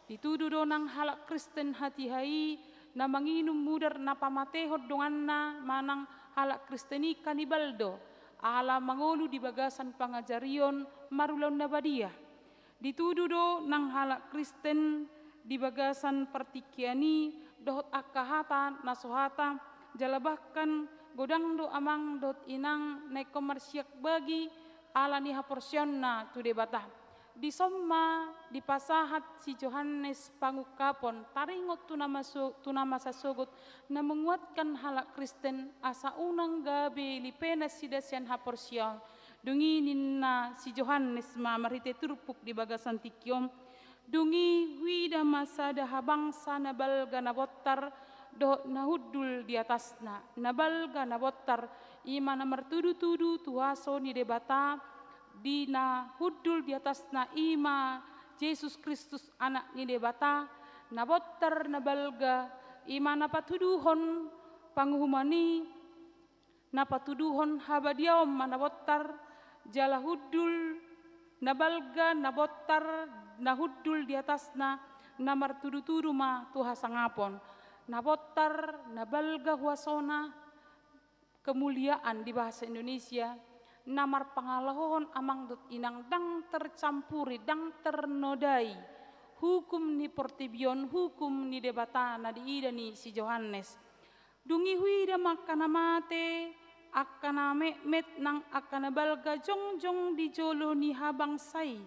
Ditudu do nang halak Kristen hatiha i na manginum mudar na pamatehon donganna manang halak Kristen i kanibal do, ala mangolu di bagasan pangajarion marulaon na badia. Ditudu do nang halak Kristen di bagasan partingkian i dohot angka hata na so hata, jala bahkan godang do amang dohot inang na ingkon marsiak bagi ala ni haporseaonna tu Debata. Dison ma dipasahat si Johannes Pangungkapon taringot tu na maso-, tu na masa sogot na menguatkan halak Kristen asa unang gabe lipe nasida sian haporseaon. Dung i ninna si Johannes ma marhite turpuk di bagasan tingki on, dung i huida ma sada habangsa na balga na bontar dohot na hundul di atasna. Na balga na bontar, i ma na martudu-tudu tu huaso ni Debata, di na hundul di atasna i ma Jesus Kristus, Anak ni Debata, na bontar na balga, i ma na patuduhon panguhuman i, na patuduhon habadiaon ma na bontar, jala hundul na balga, na bontar, na hundul di atasna, na martudutudu ma tu hasangapon, na bontar, na balga huasona, kemuliaan di bahasa Indonesia, na marpangalahohon amang dohot inang, ndang tercampuri, ndang ternodai hukum ni portibi on, hukum ni Debata na diida ni si Johannes. Dung i huida ma angka na mate, angka na metmet nang angka na balga jongjong di jolo ni habangsa i.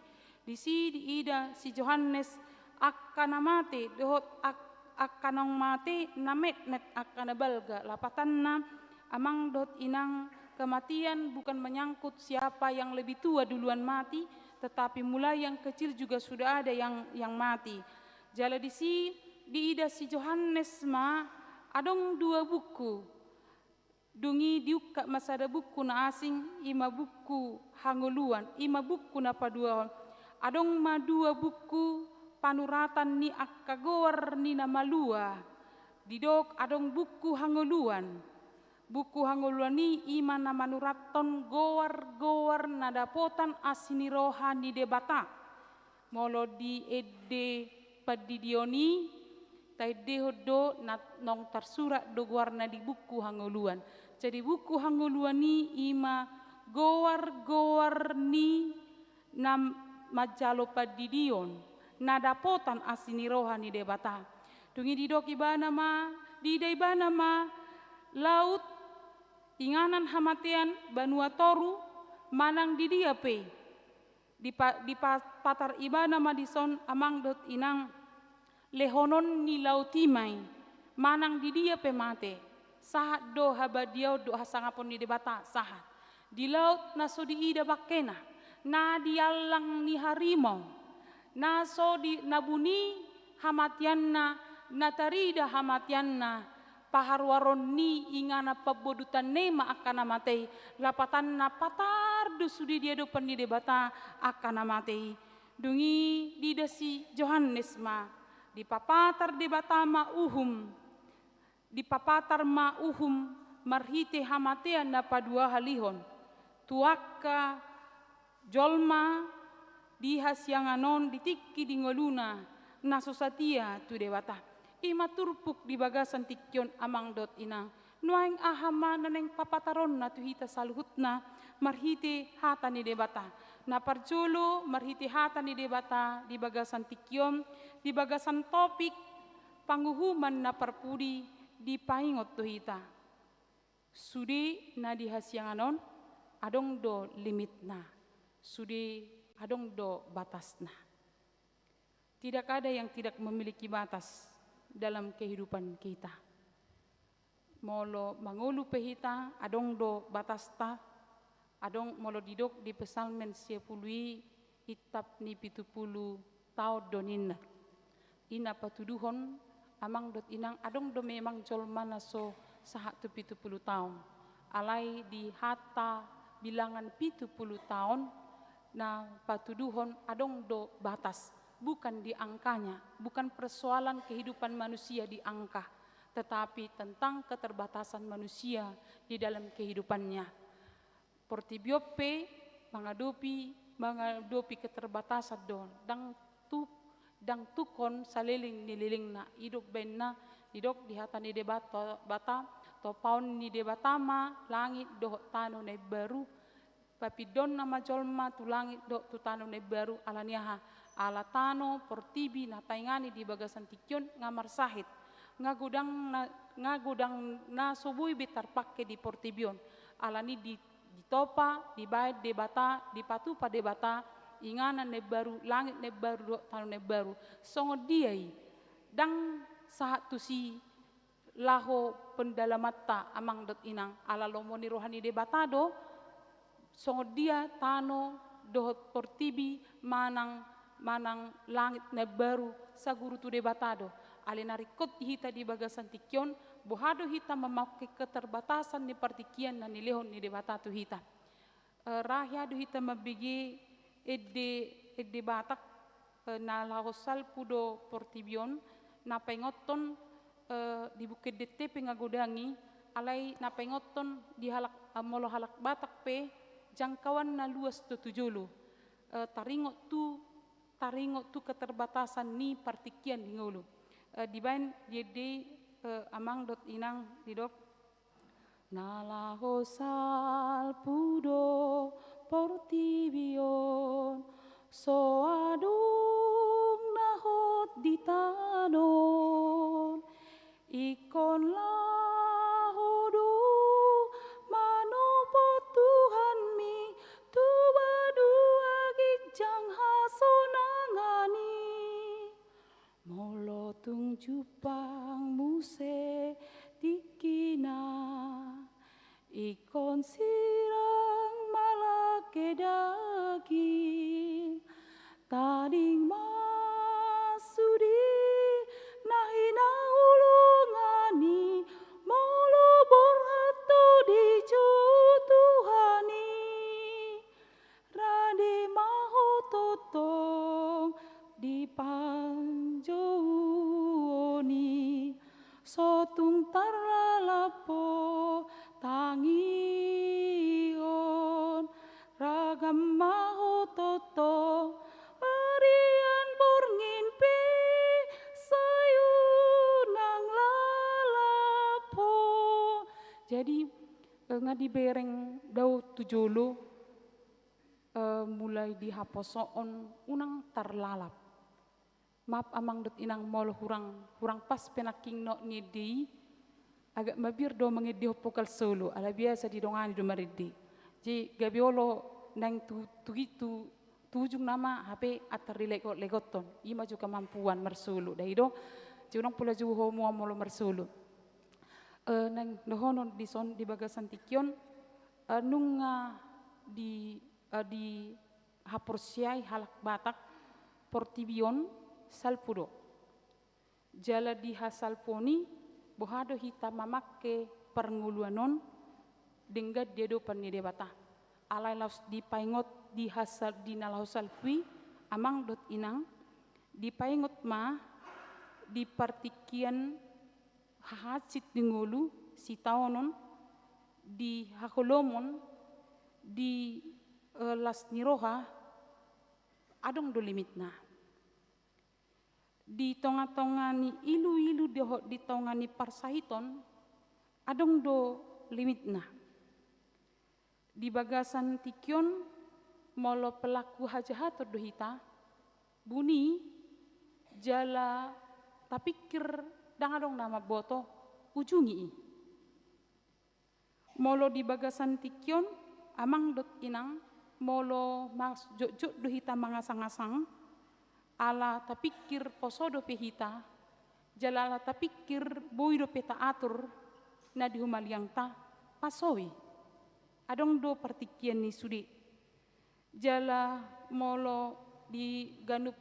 Disi diida si Johannes angka na mate dohot ak-, angka naung mate, na metmet angka na balga. Lapatanna, amang dohot inang, kematian bukan menyangkut siapa yang lebih tua duluan mati, tetapi mulai yang kecil juga sudah ada yang, yang mati. Jala disi diida si Johannes ma adong dua buku. Dung i diungkap ma sada buku na asing, i ma buku Hangoluan, i ma buku na paduahon. Adong ma dua buku panuratan ni angka goar ni na malua. Didok adong buku Hangoluan. Buku Hangoluan i, i ma na manurathon goar-goar na dapotan asi ni roha ni Debata. Molo di ende pandidion i, taendehon do na naung tarsurat do goarna di buku Hangoluan. Jadi buku Hangoluan i, i ma goar-goar ni na manjalo pandidion, na dapotan asi ni roha ni Debata. Dung i didok ibana ma, diida ibana ma laut, inganan hamatean, banua toru, manang di dia pe. Dipa-, dipa-, patar ibana ma dison, amang dohot inang, lehonon ni laut i ma i, manang di dia pe mate, sahat do habadiaon dohot hasangapon ni Debata, sahat. Di laut na so diida bangkena, na di allang ni harimau, na so di, na buni hamateanna, na tarida hamateanna, paharuaron ni inganan pambodutanna i ma angka na mate i, lapatanna patar do sude di adopan ni Debata angka na mate i. Dung i diida si Johannes ma, dipapatar Debata ma uhum, dipapatar ma uhum marhite hamatean na paduahalihon tu angka jolma di hasiangan on di tingki di ngoluna na so satia tu Debata. I ma turpuk di bagasan tingki on, amang dohot inang. Nuaeng aha ma na naeng papataronna tu hita saluhutna marhite hata ni Debata? Na parjolo, marhite hata ni Debata di bagasan tingki on, di bagasan topik panguhuman na parpudi, dipaingot do hita. Sude na di hasiangan on adong do limitna, sude adong do batasna. Tidak ada yang tidak memiliki batas dalam kehidupan kita. Molo mangolu pe hita, adong do batasta, adong, molo didok di Psalmen sia pulu i, intap ni pitu pulu taon do ninna. I na patuduhon, amang dohot inang, adong do memang jolma na so sahat tu pitu pulu taon. Alai di hata bilangan pitu pulu taon na patuduhon adong do batas. Bukan di angkanya, bukan persoalan kehidupan manusia di angka, tetapi tentang keterbatasan manusia di dalam kehidupannya. Portibi on pe mangadopi, mangadopi keterbatasan do, ndang tu, ndang tungkon saleleng ni lelengna. I do umbahen na didok di hata ni Debata, bata, topaon ni Debata ma langit dohot tano na imbaru, papindaonna ma jolma tu langit dohot tu tano na imbaru. Ala ni aha? Ala tano portibi na taingani di bagasan tingki on nga marsahit, nga godang na, nga godang na so boi be tarpangke di portibi on. Ala ni di, ditopa, dibaen Debata, dipatupa Debata inganan na imbaru, langit na imbaru dohot tano na imbaru. Songon dia i? Ndang sahat tusi laho pendalamanta, amang dohot inang, ala lomo ni roha ni Debata do. Songon dia tano dohot portibi manang, manang langit na imbaru, saguru tu Debata do. Alai na ringkot di hita di bagasan tingki on, boha do hita mamangke keterbatasan ni partingkian na nilehon ni Debata tu hita? Eh, ra hea do hita mambege ende, ende Batak, Eh, na laho salpu do portibi on, na paingothon, eh, di Bukit Dente pe nga godang i, alai na paingothon di halak, eh, molo halak Batak pe, jangkauanna luas do tu jolo. Eh, taringot tu, taringot tu keterbatasan ni partingkian di ngolu. Eh, dibaen di ende i, eh, amang dohot inang didok. Na laho salpu do portibi on, so adong na hot di tano on. Ingkon laho do manompot Tuhanmi tu banua ginjang hasonangan i. Molo tung jumpang muse tingkina, ingkon sirang malangke daging, tading ma sude na hinaholongan i, molo borhat do dijou Tuhan i. Rade ma ho tongtong di panjouon i, so tung tarlalap ho tangihon. Ragam ma ho tongtong arian borngin pe, sai unang lalap ho. Jadi, eh, nga dibereng do tu jolo, eh, mulai di haposoon unang tarlalap. Maaf amang dohot inang molo hurang, hurang pas pe nangkin not ni ende i, agak mabiar do mangendehon vogal solo, ala biasa didongani do marende. Jadi gabe olo naeng tu, tu, tu, tu ujung nama hape antar dilegot-legothon, i ma jo kemampuan marsolo, da i do. Jadi unang pola jou ho mua molo marsolo. Eh, naeng dohonon dison di bagasan tingki on, eh, nunga di, eh, dihaporseai halak Batak portibi on salpu do. Jala di hasalpuon i boha do hita mamangke parngoluan on denggan di adopan ni Debata. Alai laos dipaingot di hasal-, di na laho salpu i, amang dohot inang, dipaingot ma di partingkian hahansit di ngolu, sitaonon, di haholomon, di, eh, las ni roha, adong do limitna. Di tonga-tonga ni ilu-ilu dohot di tonga ni parsahiton, adong do limitna. Di bagasan tingki on, molo pelaku hajahaton do hita, buni, jala tapingkir ndang adong na mamboto, ujungi i. Molo di bagasan tingki on, amang dohot inang, molo mas-, jotjot do hita mangasang-asang, ala tapingkir poso dope hita, jala ala tapingkir boi dope taatur na di humaliangta, pasoi. Adong do partingkian ni sude. Jala molo di ganup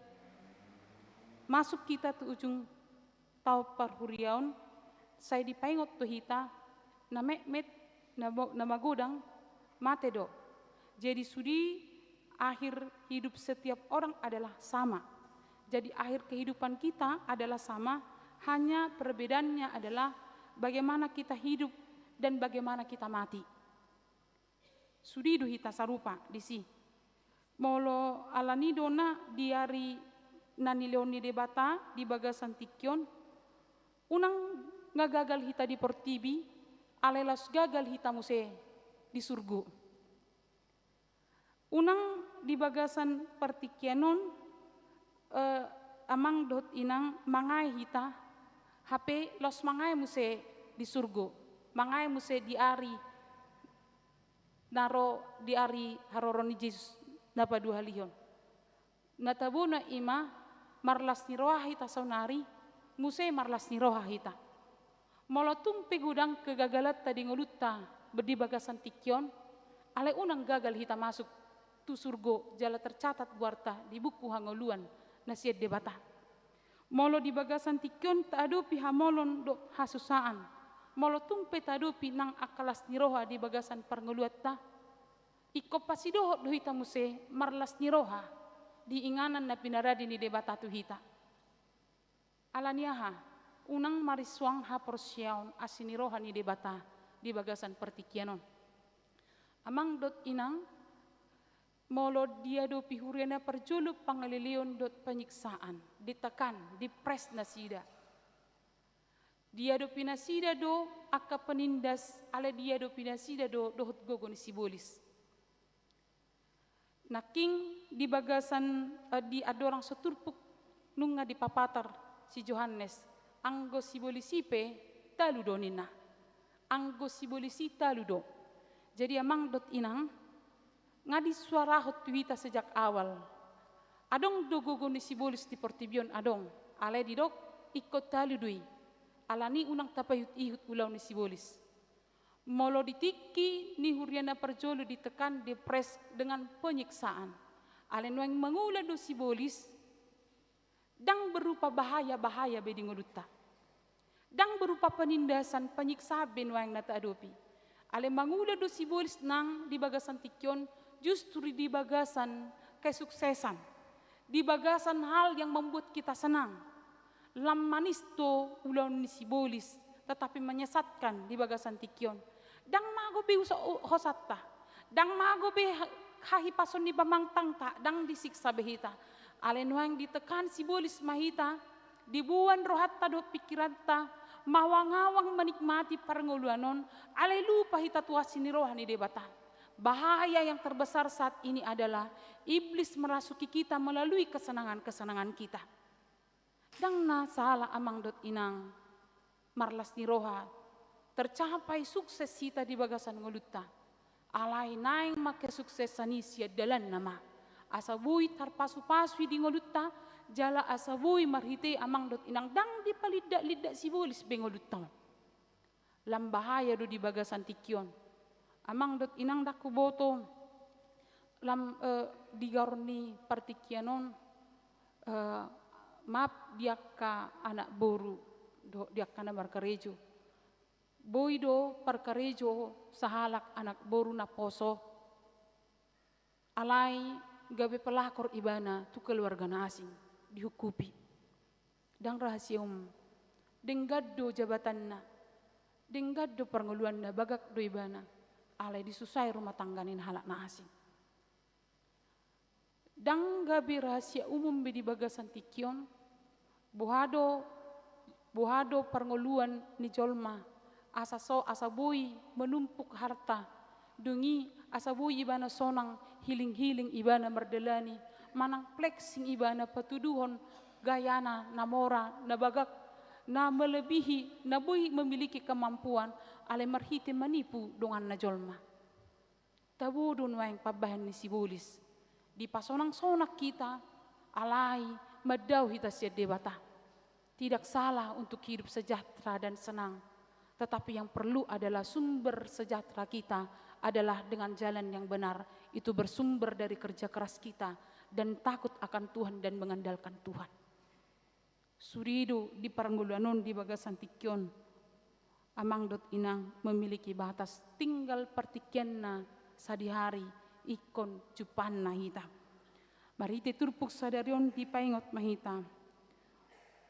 masuk hita tu ujung taon parhuriaon, sai dipaingot do hita, na metmet, na bo-, na magodang, mate do. Jadi sude akhir hidup setiap orang adalah sama. Jadi akhir kehidupan kita adalah sama, hanya perbedaannya adalah bagaimana kita hidup dan bagaimana kita mati. Sude do hita sarupa disi. Molo alani do na di ari na nilehon ni Debata di bagasan tingki on, unang nga gagal hita di portibi, alai laos gagal hita muse di surgo. Unang di bagasan partingkian on, eh, amang dohot inang mangae hita, hape laos mangae muse di surgo, mangae muse di ari na ro di ari haroro ni Jesus na paduahalihon. Na tabona i ma marlas ni roha hita saonari, muse marlas ni roha hita. Molo tung pe godang kegagalanta di ngolunta di bagasan tingki on, alai unang gagal hita masuk tu surgo jala tercatat goarta di buku hangoluan na sian Debata. Molo di bagasan tingki on taadopi hamolon dohot hasusaan, molo tung pe taadopi nang angka las ni roha di bagasan parngoluanta, ingkon pasidohot do hita muse marlas ni roha. di inganan na pinarade ni Debata tu hita. Ala ni aha? Unang marinsuang haporseaon asi ni roha ni Debata di bagasan partingkian on. Amang dohot inang, molo diadopi huria na parjolo pangaleleon dohot panyiksaan, ditekan, dipres nasida. Diadopi nasida do angka penindas, alai diadopi nasida do dohot gogo ni sibolis. Nangkin di bagasan, eh, di andorang so turpuk nunga dipapatar si Johannes, anggo sibolis i pe talu do ninna. Anggo sibolis i talu do. Jadi amang dohot inang, nga disuarahon tu hita sejak awal. Adong do gogo ni sibolis di portibi on adong, alai didok ingkon talu do i. Alani unang tapaihut-ihut ulaon ni sibolis. Molo di tingki ni huria na parjolo ditekan, dipres dengan penyiksaan. Alai nuaeng mangula do sibolis, ndang berupa bahaya-bahaya be di ngolunta. Ndang berupa penindasan, penyiksaan be nuaeng na taadopi. Alai mangula do sibolis nang di bagasan tingki on, justru di bagasan kesuksesan. Di bagasan hal yang membuat kita senang. Lam manis do ulaon ni sibolis, tetapi menyesatkan di bagasan tingki on. Ndang mago be usa-, u-, hosanta. Ndang mago be ha-, hahipason ni pamatangta, ndang disiksa be hita. Alai nuaeng ditekan sibolis ma hita, diboan rohanta dohot pingkiranta, mawang-awang menikmati parngoluan on, alai lupa hita tu asi ni roha ni Debata. Bahaya yang terbesar saat ini adalah iblis merasuki kita melalui kesenangan-kesenangan kita. Ndang na sala amang dohot inang, marlas ni roha, tercapai sukses hita di bagasan ngolunta. Alai naeng ma kesuksesan i sian dalanna ma. Asa boi tarpasu-pasu i di ngolunta, jala asa boi marhite amang dohot inang ndang dipalindak-lindak sibolis be ngolunta on. Lam bahaya do di bagasan tingki on. Amang dohot inang, ndang huboto lam, eh, di gaor ni partingkian on, eh, maaf di angka anak boru dohot di angka na markarejo. Boi do parkarejo sahalak anak boru na poso. Alai gabe pelakor ibana tu keluarga na asing, dihungkupi. Ndang rahasia umum. Denggan do jabatanna, denggan do parngoluanna, bagak do ibana. Alai disusai rumah tangga ni halak na asing. Ndang gabe rahasia umum be di bagasan tingki on, boha do, boha do parngoluan ni jolma, asa so, asa boi manumpuk harta, dung i asa boi ibana sonang, hiling-hiling ibana mardalani, manang flexing ibana patuduhon gayana na mora, na bagak, na melebihi, na boi memiliki kemampuan, alai marhite manipu donganna jolma. Tabo do nuaeng pambahen ni sibolis. Dipasonang-sonang hita, alai mandao hita sian Debata. Tidak salah untuk hidup sejahtera dan senang. Tetapi yang perlu adalah sumber sejahtera kita adalah dengan jalan yang benar. Itu bersumber dari kerja keras kita dan takut akan Tuhan dan mengandalkan Tuhan. Sude do di parngoluan on di bagasan tingki on, amang dohot inang, memiliki batas, tinggal partingkianna sadihari ingkon jumpangna hita. Marhite turpuk sadari on dipaingot ma hita,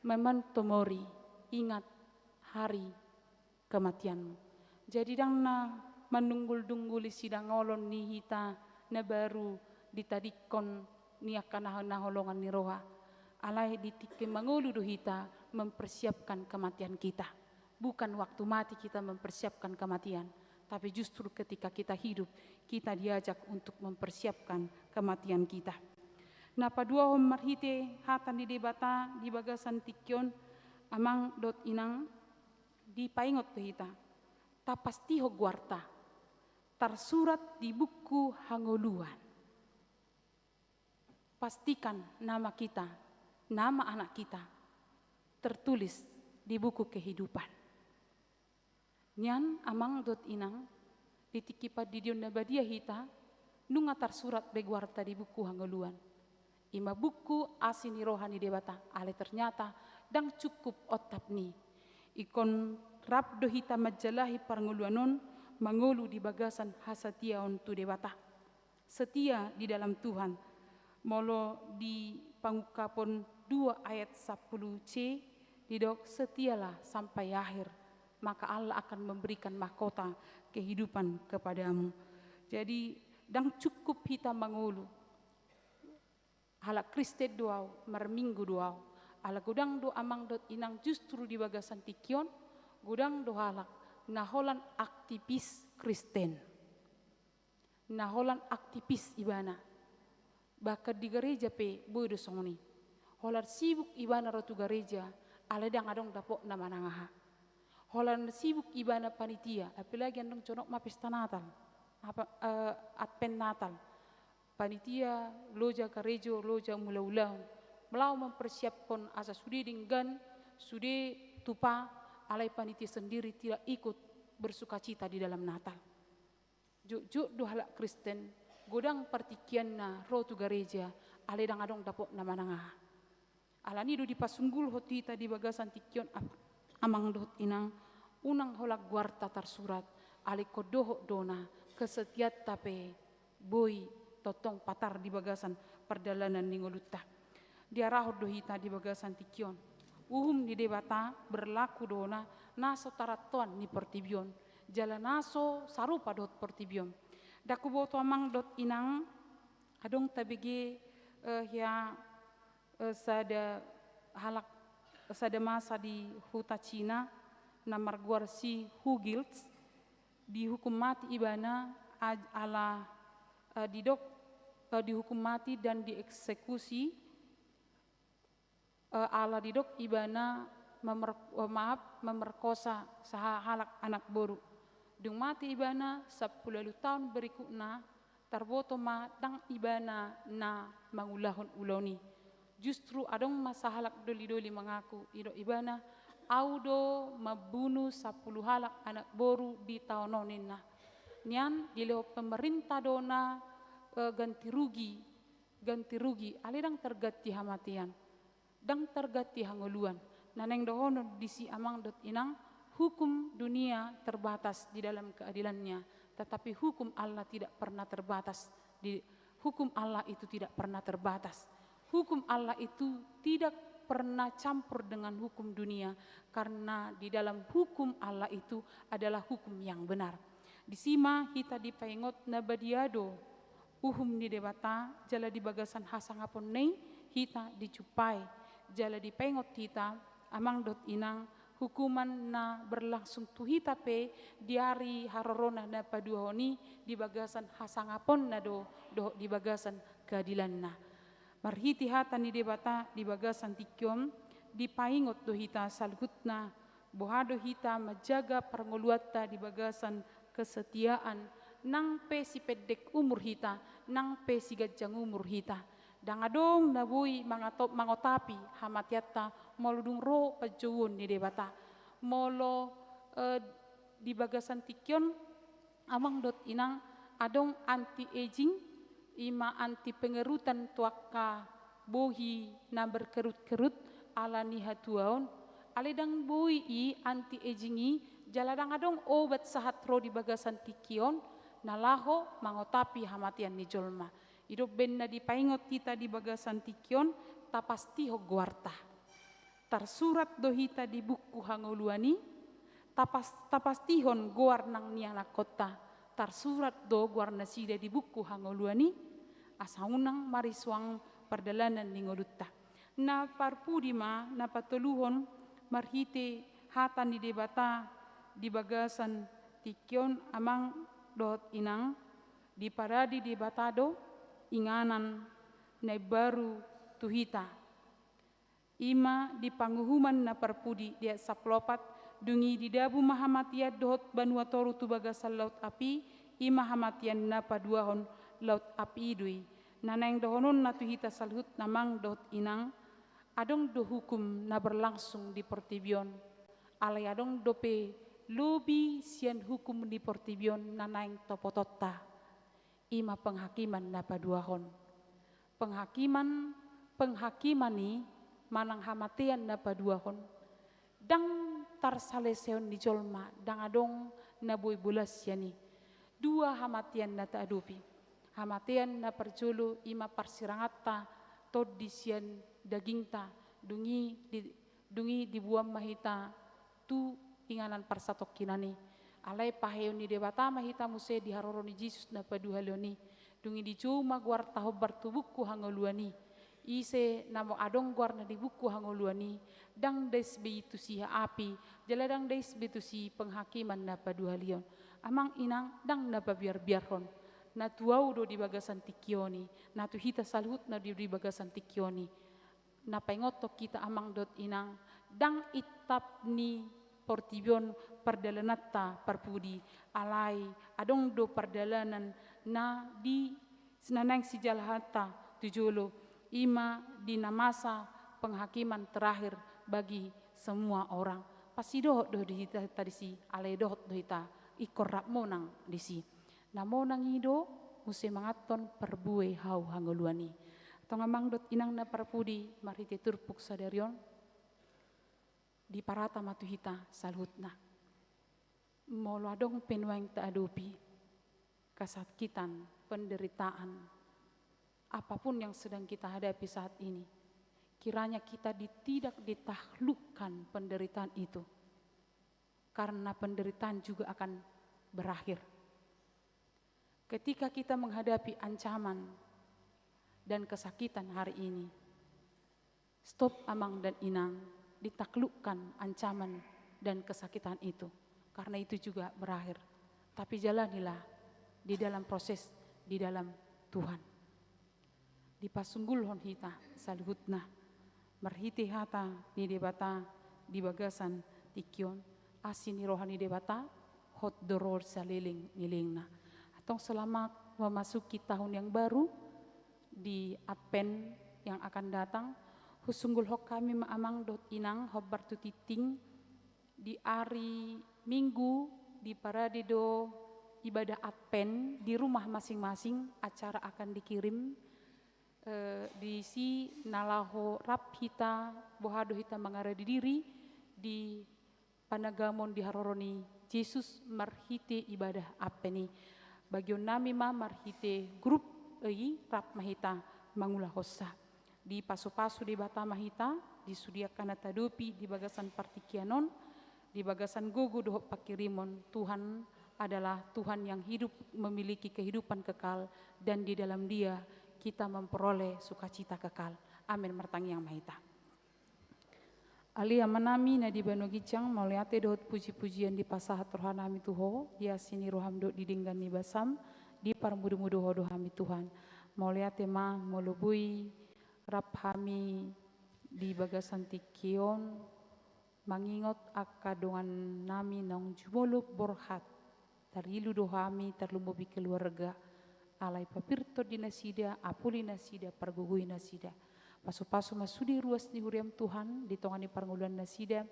memento mori, ingat hari kematianmu. Jadi ndang na manunggul-dungguli sidangolon ni hita na baru ditadingkon ni angka na, na holongan ni roha. Alai di tingki mangolu do hita mempersiapkan kematian kita. Bukan waktu mati kita mempersiapkan kematian, tapi justru ketika kita hidup, kita diajak untuk mempersiapkan kematian kita. Na paduahon marhite hata ni Debata di bagasan tingki on, amang dohot inang, dipaingot tu hita, tapastihon goarta, tarsurat di buku hangoluan. Pastikan nama kita, nama anak kita tertulis di buku kehidupan. Nian amang dohot inang, di tingki pandidion na badia hita, nunga tarsurat be goarta di buku hangoluan. I ma buku asi ni roha ni Debata, alai ternyata ndang cukup ontap ni. Ingkon rap do hita manjalahi parngoluan on, mangolu di bagasan hasatiaon tu Debata. Setia di dalam Tuhan. Molo di Pangungkapon dua ayat sampulu C didok, "Setialah sampai akhir, maka Allah akan memberikan mahkota kehidupan kepadamu." Jadi, ndang cukup hita mangolu. Halak Kristen do au, marminggu do au. Ala godang do amang dohot inang justru di bagasan tingki on, godang do halak na holan aktivis Kristen. Na holan aktivis ibana. Bahkan di gareja pe boi do songon i. Holan sibuk ibana ro tu gareja, alai ndang adong dapotna manang aha. Holan sibuk ibana panitia, apalagi andong jonok ma pesta Natal, apa, eh, Advent Natal. Panitia, loja karejo, loja mulaulaon. Molo mempersiapkon asa sude denggan, sude tupa, alai panitia sendiri tidak ikut bersukacita di dalam Natal. Jotjot do halak Kristen, godang partingkianna ro tu gareja, alai ndang adong dapotna manang aha. Alani do dipasunggulhon tu hita di bagasan tingki on, am-, amang dohot inang, unang holan goarta tarsurat, alai ingkon dohot do na, kesetiaanta pe boi tongtong patar di bagasan pardalanan ni ngolunta. Diarahon do hita di bagasan tingki on. Uhum ni Debata berlaku do na, na so tarantoan ni portibi on, jala na so sarupa dohot portibi on. Ndang huboto amang dohot inang, adong tabege, eh, hea, eh, sada halak, sada masa di huta Cina, na margoar si Hu Giltz, dihukum mati ibana aj-, ala, eh, didok, eh, dihukum mati dan dieksekusi, eh, ala didok ibana memer-, eh, maaf, memerkosa sahalak anak boru. Dung mati ibana, sampulu ualu taon berikutna, tarboto ma ndang ibana na mangulahon ulaon i. Justru adong ma sahalak dolidoli mangaku, didok ibana, "Au do mambunu sampulu halak anak boru di taon on," ninna. Nian dilehon pemerintah do na, eh, ganti rugi, ganti rugi, alai ndang targanti hamatean. Ndang targanti hangoluan. Na naeng dohonon disi amang dohot inang, hukum dunia terbatas di dalam keadilannya, tetapi hukum Allah tidak pernah terbatas. Di, hukum Allah itu tidak pernah terbatas. Hukum Allah itu tidak pernah campur dengan hukum dunia, karena di dalam hukum Allah itu adalah hukum yang benar. Disi ma hita dipaingot na badia do uhum ni Debata, jala di bagasan hasangaponna i hita dijumpai, jala dipaingot hita, amang dohot inang, hukuman na berlangsung tu hita pe di ari harorona na paduahon i di bagasan hasangaponna do, dohot di bagasan keadilanna. Marhite hata ni Debata di bagasan tingki on, dipaingot do hita saluhutna, boha do hita manjaga parngoluanta di bagasan kesetiaan, nang pe sipendek umur hita, nang pe siganjang umur hita. Ndang adong na boi mangato-, mangotapi hamateanta molo dung ro panjouon ni Debata. Molo, eh, di bagasan tingki on, amang dohot inang, adong anti-aging, i ma anti pengerutan tu angka bohi na berkerut-kerut ala ni hatuaon, alai ndang boi i anti-aging i, jala ndang adong obat sahat ro di bagasan tingki on, na laho mangotapi hamatean ni jolma. I do umbahen na dipaingot hita di bagasan tingki on, tapastihon goarta. Tarsurat do hita di buku hangoluan i, tapas-, tapastihon goar nang ni anakkonta, tarsurat do goarnasida di buku hangoluan i, asa unang marisuang pardalanan ni ngolunta. Na parpudi ma, na patoluhon, marhite hata ni Debata di bagasan tingki on, amang dohot inang, diparade Debata do inganan na imbaru tu hita. I ma di Panguhuman na parpudi di ayat sampulu opat, "Dung i didabu ma hamatean dohot banua toru tu bagasan laut api, i ma hamatean na paduahon, laut api i do i." Na naeng dohononna tu hita saluhutna amang dohot inang, adong do hukum na berlangsung di portibi on, alai adong dope lobi sian hukum di portibi on na naeng topotonta. I ma penghakiman na paduahon. Penghakiman, penghakiman i manang hamatean na paduahon, ndang tarsaleseon ni jolma, ndang adong na boi bolas sian i. Dua hamatean na taadopi. Hamatean na parjolo i ma parsiranganta tondi sian dagingta, dung i di, dung i diboan ma hita tu inganan parsatongkinan i. Alai paheheon ni Debata ma hita muse di haroro ni Jesus na paduahalihon i. Dung i dijou ma goarta hombar tu buku hangoluan i. Ise na adong goarna di buku hangoluan i, ndang dais be i tusi api, jala ndang dais be tusi penghakiman na paduahalihon. Amang inang, ndang na pabiarbiarhon. Na tu ahu do di bagasan tingki on i, na tu hita saluhutna do di bagasan tingki on i. Na paingothon hita amang dohot inang, ndang intap ni portibi on pardalananta parpudi, alai adong do pardalanan na di na naeng sijalahanta tu jolo, i ma di na masa penghakiman terakhir bagi semua orang. Pasti dohot do di hita, hita disi, alai dohot do hita ingkon rap monang disi. Na monang i do muse manganhon parbue hau hangoluan i. Antong amang dohot inang na parpudi, marhite turpuk sadari on, diparata ma tu hita saluhutna. Molo adong pe nuaeng taadopi kesakitan, penderitaan, apapun yang sedang kita hadapi saat ini, kiranya kita di-, tidak ditaklukkan penderitaan itu, karena penderitaan juga akan berakhir. Ketika kita menghadapi ancaman dan kesakitan hari ini, stop amang dan inang, ditaklukkan ancaman dan kesakitan itu, karena itu juga berakhir. Tapi jalanilah di dalam proses, di dalam Tuhan. Dipasunggulhon hita saluhutna marhite hata ni Debata di bagasan tingki on, asi ni roha ni Debata hot do ro saleleng ni lelengna. Antong selamat memasuki tahun yang baru, di Advent yang akan datang, husunggulhon hami ma amang dohot inang hombar tu tingting, di ari Minggu diparade do ibadah Advent di rumah masing-masing, acara akan dikirim, eh, disi na laho rap hita, boha do hita mangarade diri di panagamon di haroro ni Jesus marhite ibadah Advent i. Bagion nami ma marhite grup i rap ma hita mangulahonsa. Dipasupasu Debata ma hita di sude angka na taadopi di bagasan partingkian on, di bagasan gogo dohot pangkirimon. Tuhan adalah Tuhan yang hidup, memiliki kehidupan kekal, dan di dalam Dia kita memperoleh sukacita kekal. Amin. Martangiang ma hita. Ale Amanami na di banua ginjang, mauliate dohot pujipujian dipasahat rohanami tu Ho, di asi ni roham dohot di denggan ni basam, diparmudumudu Ho do hami Tuhan. Mauliate ma molo boi rap hami di bagasan tingki on, mangingot angka dongannami naung jumolo borhat. Tarilu do hami, tarlumobi keluarga. Alai papirhon di nasida, apuli nasida, pargogoi nasida. Pasupasu ma sude ruas ni huriam Tuhan, di tonga ni parngoluan nasida,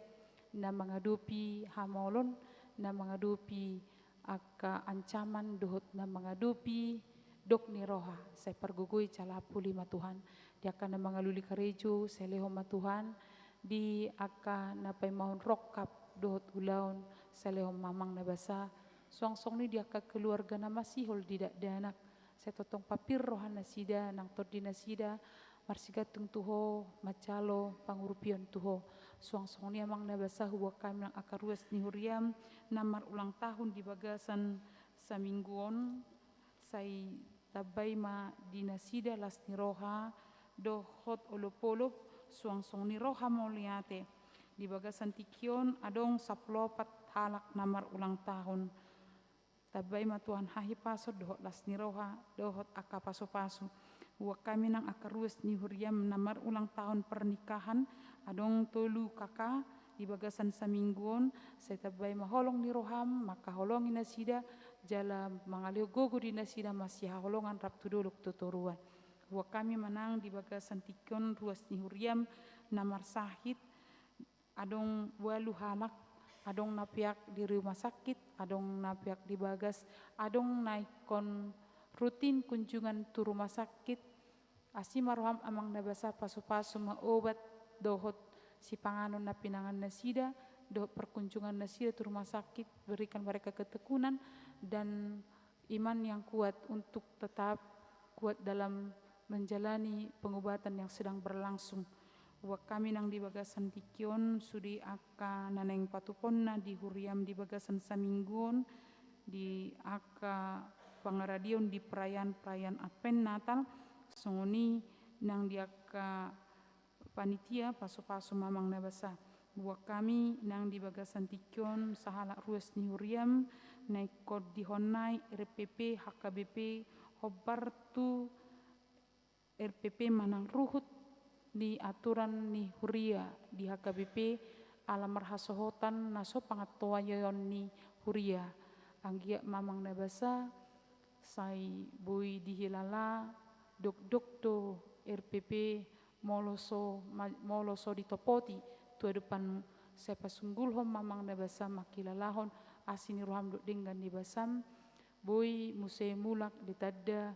na mangadopi hamaolon, na mangadopi angka ancaman dohot na mangadopi dok ni roha, sai pargogoi jala apuli ma Tuhan. Di angka na mangalului karejo, sai lehon ma Tuhan, di angka na paimahon rongkap dohot ulaon, sai lehon ma amang na basa, suang songon i di angka keluarga na masihol di dakdanak, sai tongtong papir roha nasida, nang tondi nasida, marsigantung tu Ho, manjalo pangurupion tu Ho. Suang songon i amang na basa huboan hami nang angka ruas ni huriam, na marulang tahun di bagasan saminggu on, sai tambai ma di nasida las ni roha, dohot olopolop, suang songon i roha mauliate. Di bagasan tingki on adong sampulu opat halak na marulang tahun. Tambai ma Tuhan hahipason dohot las ni roha, dohot angka pasupasu. Huboan hami nang angka ruas ni huriam na marulang tahun pernikahan, adong tolu K K di bagasan saminggu on, sai tambai ma holong ni roham, mangkaholongi nasida, jala mangalehon gogo di nasida masihaholongan rap tu dolok tu toruan. Huboan hami ma nang di bagasan tingki on ruas ni huriam na marsahit, adong ualu halak, adong na peak di rumah sakit, adong na peak di bagas, adong na ingkon rutin kunjungan tu rumah sakit. Asi ma roham amang na basa, pasupasu ma obat dohot sipanganon na pinangan nasida, dohot perkunjungan nasida tu rumah sakit, berikan mereka ketekunan dan iman yang kuat untuk tetap kuat dalam menjalani pengobatan yang sedang berlangsung. Buat hami nang di bagasan tingki on, sude angka na naeng patupahonna di huriam di bagasan saminggu on, di angka pangaradion di perayaan-perayaan Advent Natal, songon i nang di angka panitia pasupasu ma amang na basa. Buat hami nang di bagasan tingki on sahalak ruas ni huriam, na ingkon dihonai R P P, H K B P, hombar tu R P P manang ruhut ni aturan ni huria di H K B P, ala marhasohotan na so pangantusion ni huria. Anggiat ma amang na basa, sai boi dihilala, dokdok do R P P, molo so ma-, molo so ditopoti tu adopanmu, sai pasunggulhon ma amang na basa mangkilalahon asi ni roham dohot denggan ni basam, boi muse mulak ditanda,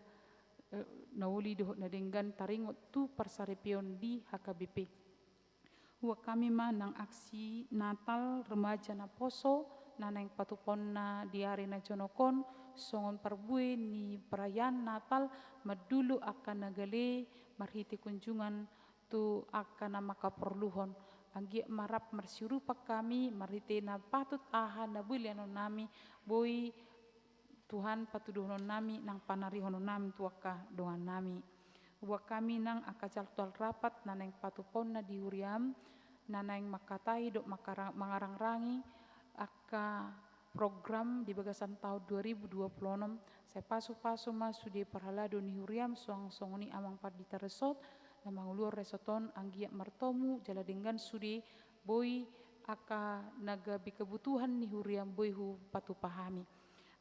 eh, na uli dohot na denggan taringot tu parsaripeon di H K B P. Buat hami ma nang aksi Natal remaja naposo, na naeng patupahonna di ari na jonok on, songon parbue ni perayaan Natal, mandulu angka na gale marhite kunjungan tu angka na mangkaporluhon. Anggiat ma rap marsiurupan hami, marhite na patut aha na boi lehonon nami, boi Tuhan patuduhonon nami nang panarihonon nami tu angka dongan nami. Buat hami nang angka jadwal rapat na naeng patupahonna di huriam, na naeng mangkatai dohot mangkarang-, mangarangrangi angka program di bagasan taon dua ribu dua puluh enam, sai pasupasu ma sude parhalado ni huriam, suang songon i amang pandita resort, na manguluhon resort on, anggiat martomu jala denggan sude, boi angka na gabe kebutuhan ni huriam boi hupatupa hami.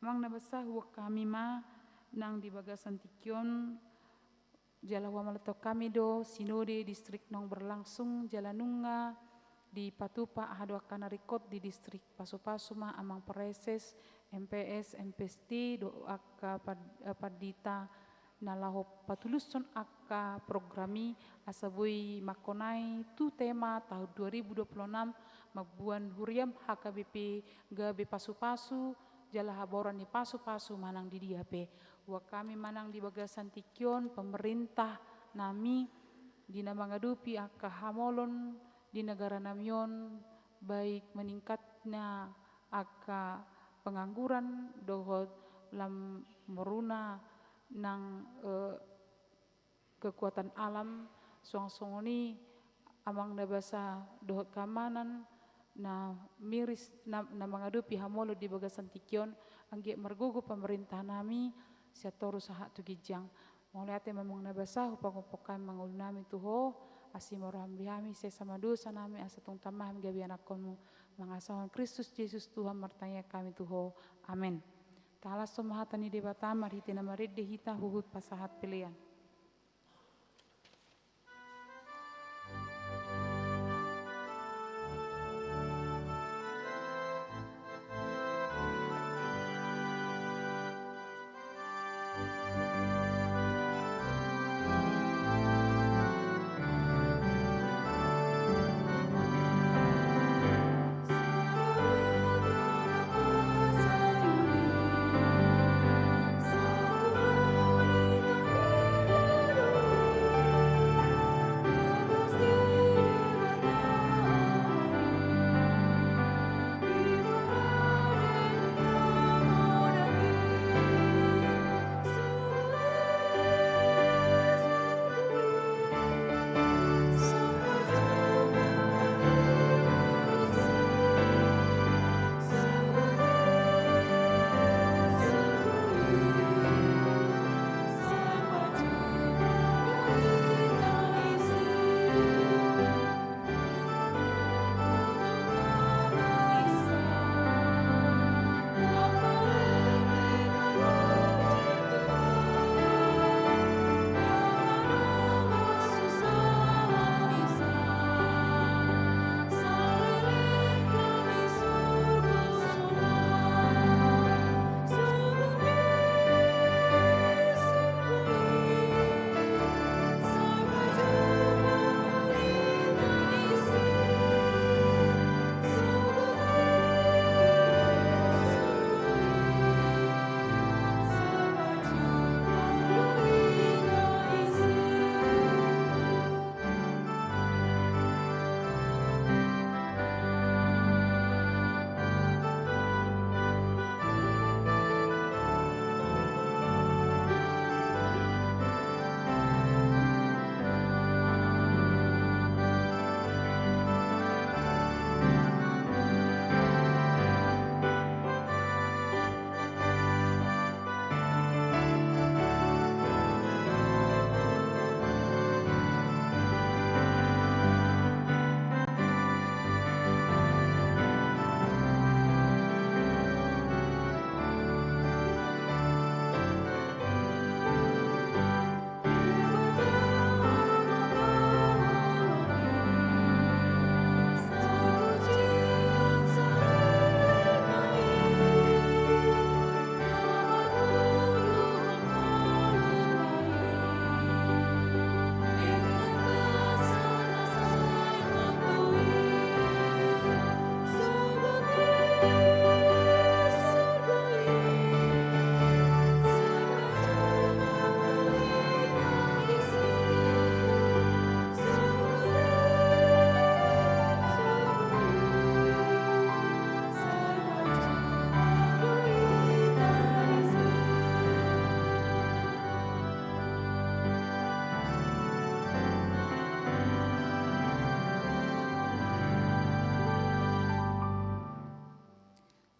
Amang na basa, buat hami ma nang di bagasan tingki on, jala huamalathon hami do sinode distrik naung berlangsung, jala nunga dipatupa aha do angka na ringkot di distrik. Pasupasu ma amang praeses, M P S, M P S T, dohot angka pad-, eh, pandita na laho patulushon angka program i, asa boi mangkonai tu tema taon dua ribu dua puluh enam, mamboan huriam H K B P gabe pasupasu jala haboran ni pasupasu manang di dia pe. Buat hami manang di bagasan tingki on, pemerintah nami di na mangadopi angka hamolon di negara nami on, baik meningkatnya angka pengangguran dohot lam maruna nang, eh, kekuatan alam, suang songon i amang na basa dohot keamanan na miris, na, na mangadopi hamolon di bagasan tingki on, anggiat margogo pemerintah nami sian toru sahat tu ginjang. Mauliate ma amang na basa, hupagompong hami ma ngolu nami tu ho, asi ma roham di hami, sesa ma dosa nami, asa tung tama hami gabe anakkonmu, mangasahon Kristus Jesus Tuhan martangiang hami tu ho. Amen. Tahalashon ma hata ni Debata marhite na marende hita huhut pasahat pelean.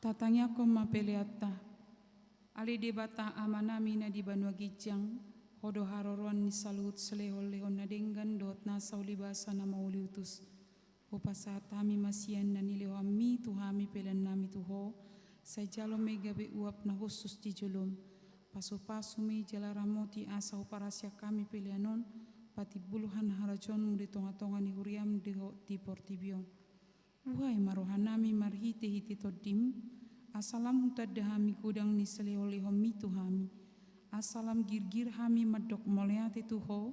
Tatangiangkon ma peleanta. Ale Debata Amanami na di banua ginjang, Ho do haroroan ni saluhut silehon-lehon na denggan dohot nasa ulibasa na mauliutus. Hupasahat hami ma sian na nilehonMi tu hami peleannami tu Ho, sai jalo ma i gabe uap na hushus di jolom. Pasu-pasu ma i jala ramoti asa huparasiak hami pelean on, patimbulhon harajaonMu di tonga-tonga ni huriaM dohot di portibi on. Buhai ma rohanami marhite-hite TondiM, asa lam hutanda hami godang ni silehon-lehonMi tu hami, asa lam girgir hami mandok mauliate tu Ho,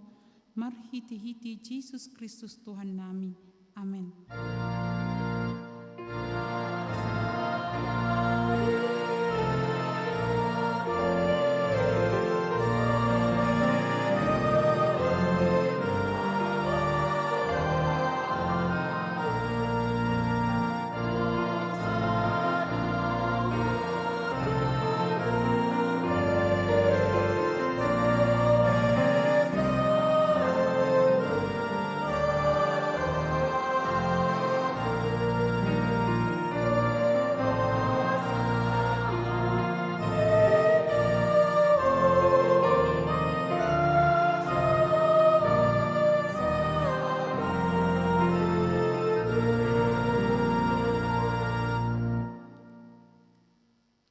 marhite-hite Jesus Kristus Tuhannami. Amen.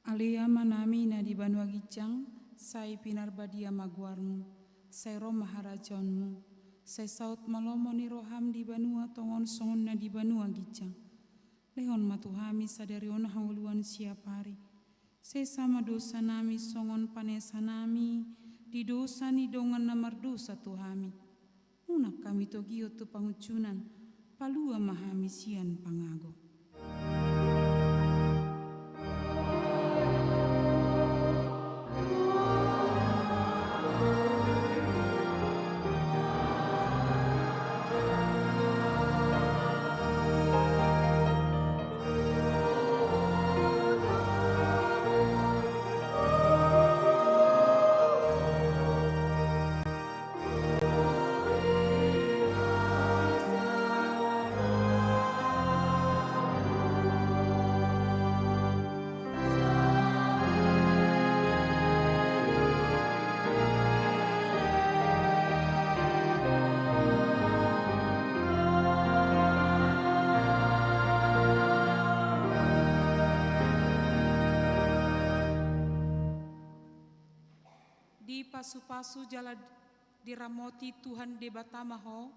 Ale Amanami na di banua ginjang, sai pinarbadia ma goarMu, sai ro ma harajaonMu, sai saut ma lomo ni rohaM di banua tonga on songon na di banua ginjang. Lehon ma tu hami sadari on hangoluan siapari. Sesa ma dosanami songon panesanami di dosa ni dongan na mardosa tu hami. Unang hami togihon tu pangunjunan, palua ma hami sian pangago. Dipasu-pasu jala diramoti Tuhan Debata ma ho,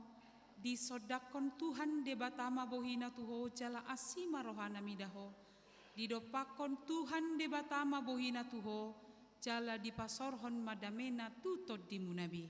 disondangkon Tuhan Debata ma bohiNa tu ho jala asi ma rohaNa mida ho. Didompakkon Tuhan Debata ma bohiNa tu ho, jala dipasaorhon ma dameNa tu tondimuna be.